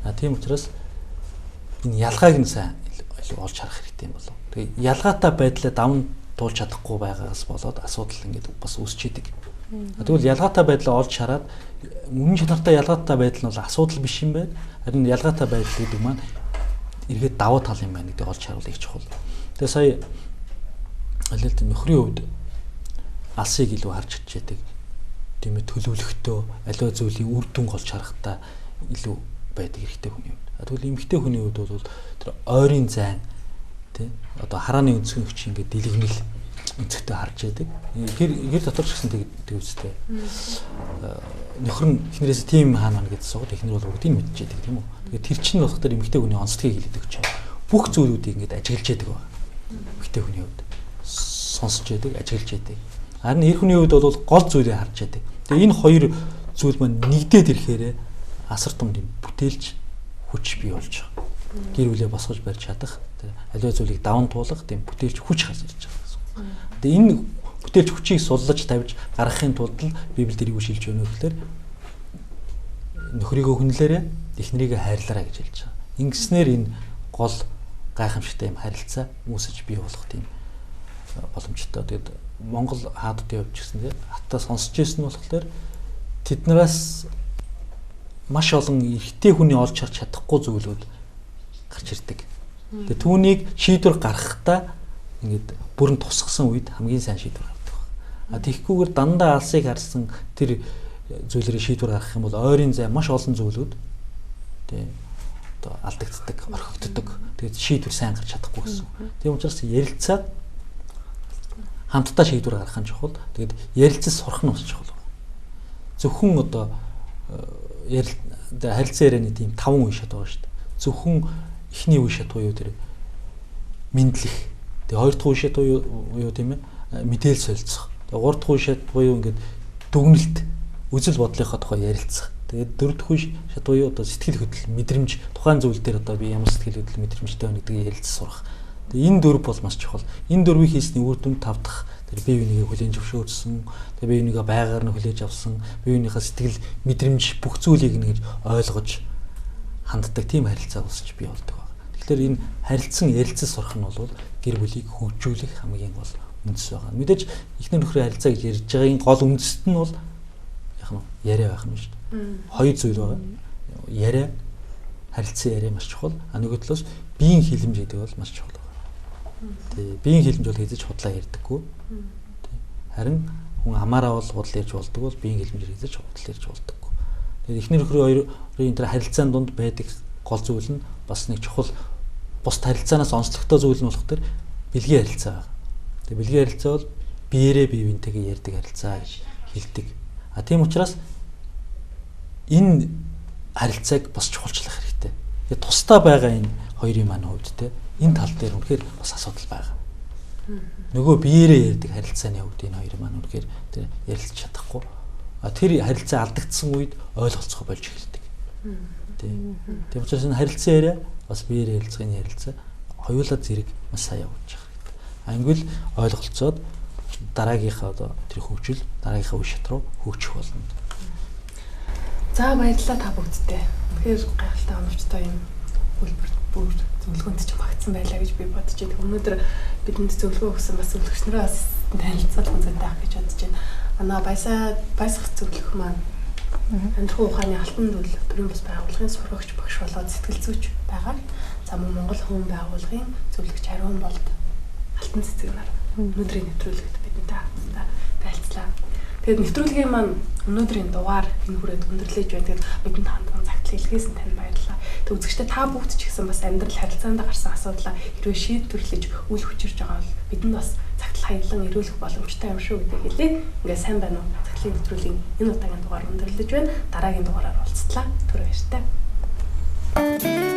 А тийм учраас энэ ялгааг нь сайн олж харах хэрэгтэй юм болов. Тэгээ ялгаатай байдлаа даван туулж чадахгүй байгаагаас болоод асуудал ингээд бас үүсч идэг. Тэгвэл ялгаатай байдлаа олж хараад үнэн чанартай ялгаатай байдал нь бол асуудал биш юм байна. Харин ялгаатай байдал гэдэг маань эргээд давуу тал юм байна гэдгийг олж харуул их чухал. Тэгээ сая аль нөхрийн хувьд алсыг илүү харж чаддаг. Тийм ээ, төлөвлөхтөө аливаа зүйлийн үр дүнг олж харахтаа илүү байдаг эрэгтэй хүний хувьд. Тэгвэл эмэгтэй хүний хувьд бол тэр ойрын зайн тий одоо харааны өнцгөн хүч ингээд дэлгэмэл өнцгтэй харж яадаг. Тэр гэр дотор ч гэсэн тэг үстэй. Нөхөр нь эхнэрээс тийм хаана гэж суугаад эхнэр бол бүгдийг мэдчихэдэг тийм үү. Тэгээд тэр чинь болох тэр эмэгтэй хүний онцлогийг хэлээд өгч байгаа. Бүх зүйлүүдийг ингээд ажиглаж яадаг байна. Эмэгтэй хүний хувьд сонсож яадаг, ажиглаж яадаг. Харин эр хүний хувьд бол гол зүйлийг харж яадаг. Тэгээ энэ хоёр зүйл маань нэгдээд ирэхээрээ асар том тийм бүтээлч хүч бий болж байгаа. Гэр бүлээ босгож барьж чадах, аливаа зүйлийг даван туулах тийм бүтээлч хүч гарч ирж байгаа гэсэн. Тэгээ энэ бүтээлч хүчийг суллаж тавьж гаргахын тулд л Библиэлд юу шилж өгнө гэхээр нөхрийгөө хүнлээрээ, эхнэрийгээ хайрлаарай гэж хэлж байгаа. Ингэснээр энэ гол гайхамшигтай юм харилцаа үүсэж бий болох тийм боломжтой. Тэгээд Монгол хаадуудын хувьд ч гэсэн тийм хатаа сонсч ирсэн нь болохоор тэднээс маш олон эрэгтэй хүний олж харж чадахгүй зүйлүүд гарч ирдэг. Тэгээ түүнийг шийдвэр гаргахтаа ингээд бүрэн тусгасан үед хамгийн сайн шийдвэр гаргадаг байна. А тэгхгүйгээр дандаа алсыг харсан тэр зүйлээрээ шийдвэр гаргах юм бол ойрын зай маш олон зүйлүүд тийм одоо алдагддаг, орхигддог. Тэгээд шийдвэр сайн гарч чадахгүй гэсэн. Тийм учраас ярилцаад хамтдаа шийдвэр гаргах нь чухал. Тэгээд ярилцаж сурах нь бас чухал байна. Зөвхөн одоо харилцан ярианы тийм 5 үе шат байгаа шүү дээ. Зөвхөн эхний үе шат буюу тэр мэдлэх. Тэгээ хоёр дахь үе шат буюу тийм ээ мэдээл солилцох. Тэгээ гурав дахь үе шат буюу ингээд дүгнэлт, үзэл бодлынхоо тухай ярилцах. Тэгээд дөрөв дэх үе шат буюу одоо сэтгэл хөдлөл, мэдрэмж, тухайн зүйл дээр одоо би ямар сэтгэл хөдлөл мэдрэмжтэй байна гэдгийг ярилцаж сурах. Тэгээ энэ дөрв бол маш чухал. Энэ дөрвийг хийсний үр дүнд тав дахь тэр бие бинийгээ хүлээн зөвшөөрсөн, тэр бие бинийгээ байгаар нь хүлээж авсан, бие биенийхээ сэтгэл мэдрэмж бүх зүйлийг ингэж ойлгож ханддаг тийм харилцаа үүсэж бий болдог байна. Тэгэхээр энэ харилцан ярилцаж сурах нь бол гэр бүлийг хөгжүүлэх хамгийн гол үндэс байгаа. Мэдээж эхнэр нөхрийн харилцаа гэж ярьж байгаагийн гол үндэст нь бол яг нь яриа байх юм шүү дээ. Хоёр зүйл байгаа. Яриа, харилцан яриа маш чухал. А нөгөө талаас биеийн хилэмж гэдэг бол маш чухал. Тий, биеийн хилэмж бол хэзээ ч худлаа ярьдаггүй. Харин хүн амаараа бол худал ярьж болдог бол биеийн хилэмжээр хэзээ ч худал ярьж болдоггүй. Тэгээд эхнэр нөхрийн хоёрын тэр харилцаан дунд байдаг гол зүйл нь бас нэг чухал бусд харилцаанаас онцлогтой зүйл нь болох тэр бэлгийн харилцаа байна. Тэгээд бэлгийн харилцаа бол биеэрээ бие биентэйгээ ярьдаг харилцаа гэж хэлдэг. А тийм учраас энэ харилцааг бас чухалчлах хэрэгтэй. Тэгээд тусдаа байгаа энэ хоёрын маань хувьд те энэ тал дээр үнэхээр бас асуудал байгаа. Нөгөө биеэрээ ярьдаг харилцааны хувьд энэ хоёр маань үнэхээр тэр ярилцж чадахгүй. А тэр харилцаа алдагдсан үед ойлголцох болж эхэлдэг. Тийм. Тийм учраас энэ харилцан яриа бас биеэрээ ярилцахын ярилцаа хоёулаа зэрэг маш сайн явуулж байгаа хэрэгтэй. А ингэвэл ойлголцоод дараагийнхаа одоо тэр хөгжил, дараагийнхаа үе шат руу хөгжих болно. За баярлалаа та бүгдтэй. Үнэхээр гайхалтай оновчтой юм үйлдвэр бүр зөвлөгөөнд ч багтсан байлаа гэж би бодож байна. Өнөөдөр бидэнд зөвлөгөө өгсөн бас зөвлөгч нараа бас танилцуулах зүйтэй байх гэж бодож байна. Манай баясах зөвлөх маань амьдрах ухааны алтан дүл төрийн бус байгууллагын сургагч багш болоод сэтгэл зүйч байгаа. За мөн Монгол хүн байгууллагын зөвлөгч Ариун болд алтан цэцэг нар өнөөдрийн нэвтрүүлэгт бидэнтэй хамтдаа танилцлаа. Тэгээд нэвтрүүлгийн маань өнөөдрийн дугаар энэ хүрээд өндөрлөж байна. Тэгээд бидэнд хандан загтал илгээсэн танд баярлалаа. Тэг үзэгчдээ та бүгд ч гэсэн бас амьдрал харилцаанд гарсан асуудлаа хэрвээ шийдвэрлэж үл хүчирж байгаа бол бидэнд бас загтал хаялан ирүүлэх боломжтой юм шүү гэдгийг хэлье. Ингээд сайн байна уу? Загтлын нэвтрүүлгийн энэ удаагийн дугаар өндөрлөж байна. Дараагийн дугаараар уулзтлаа. Түр баяртай.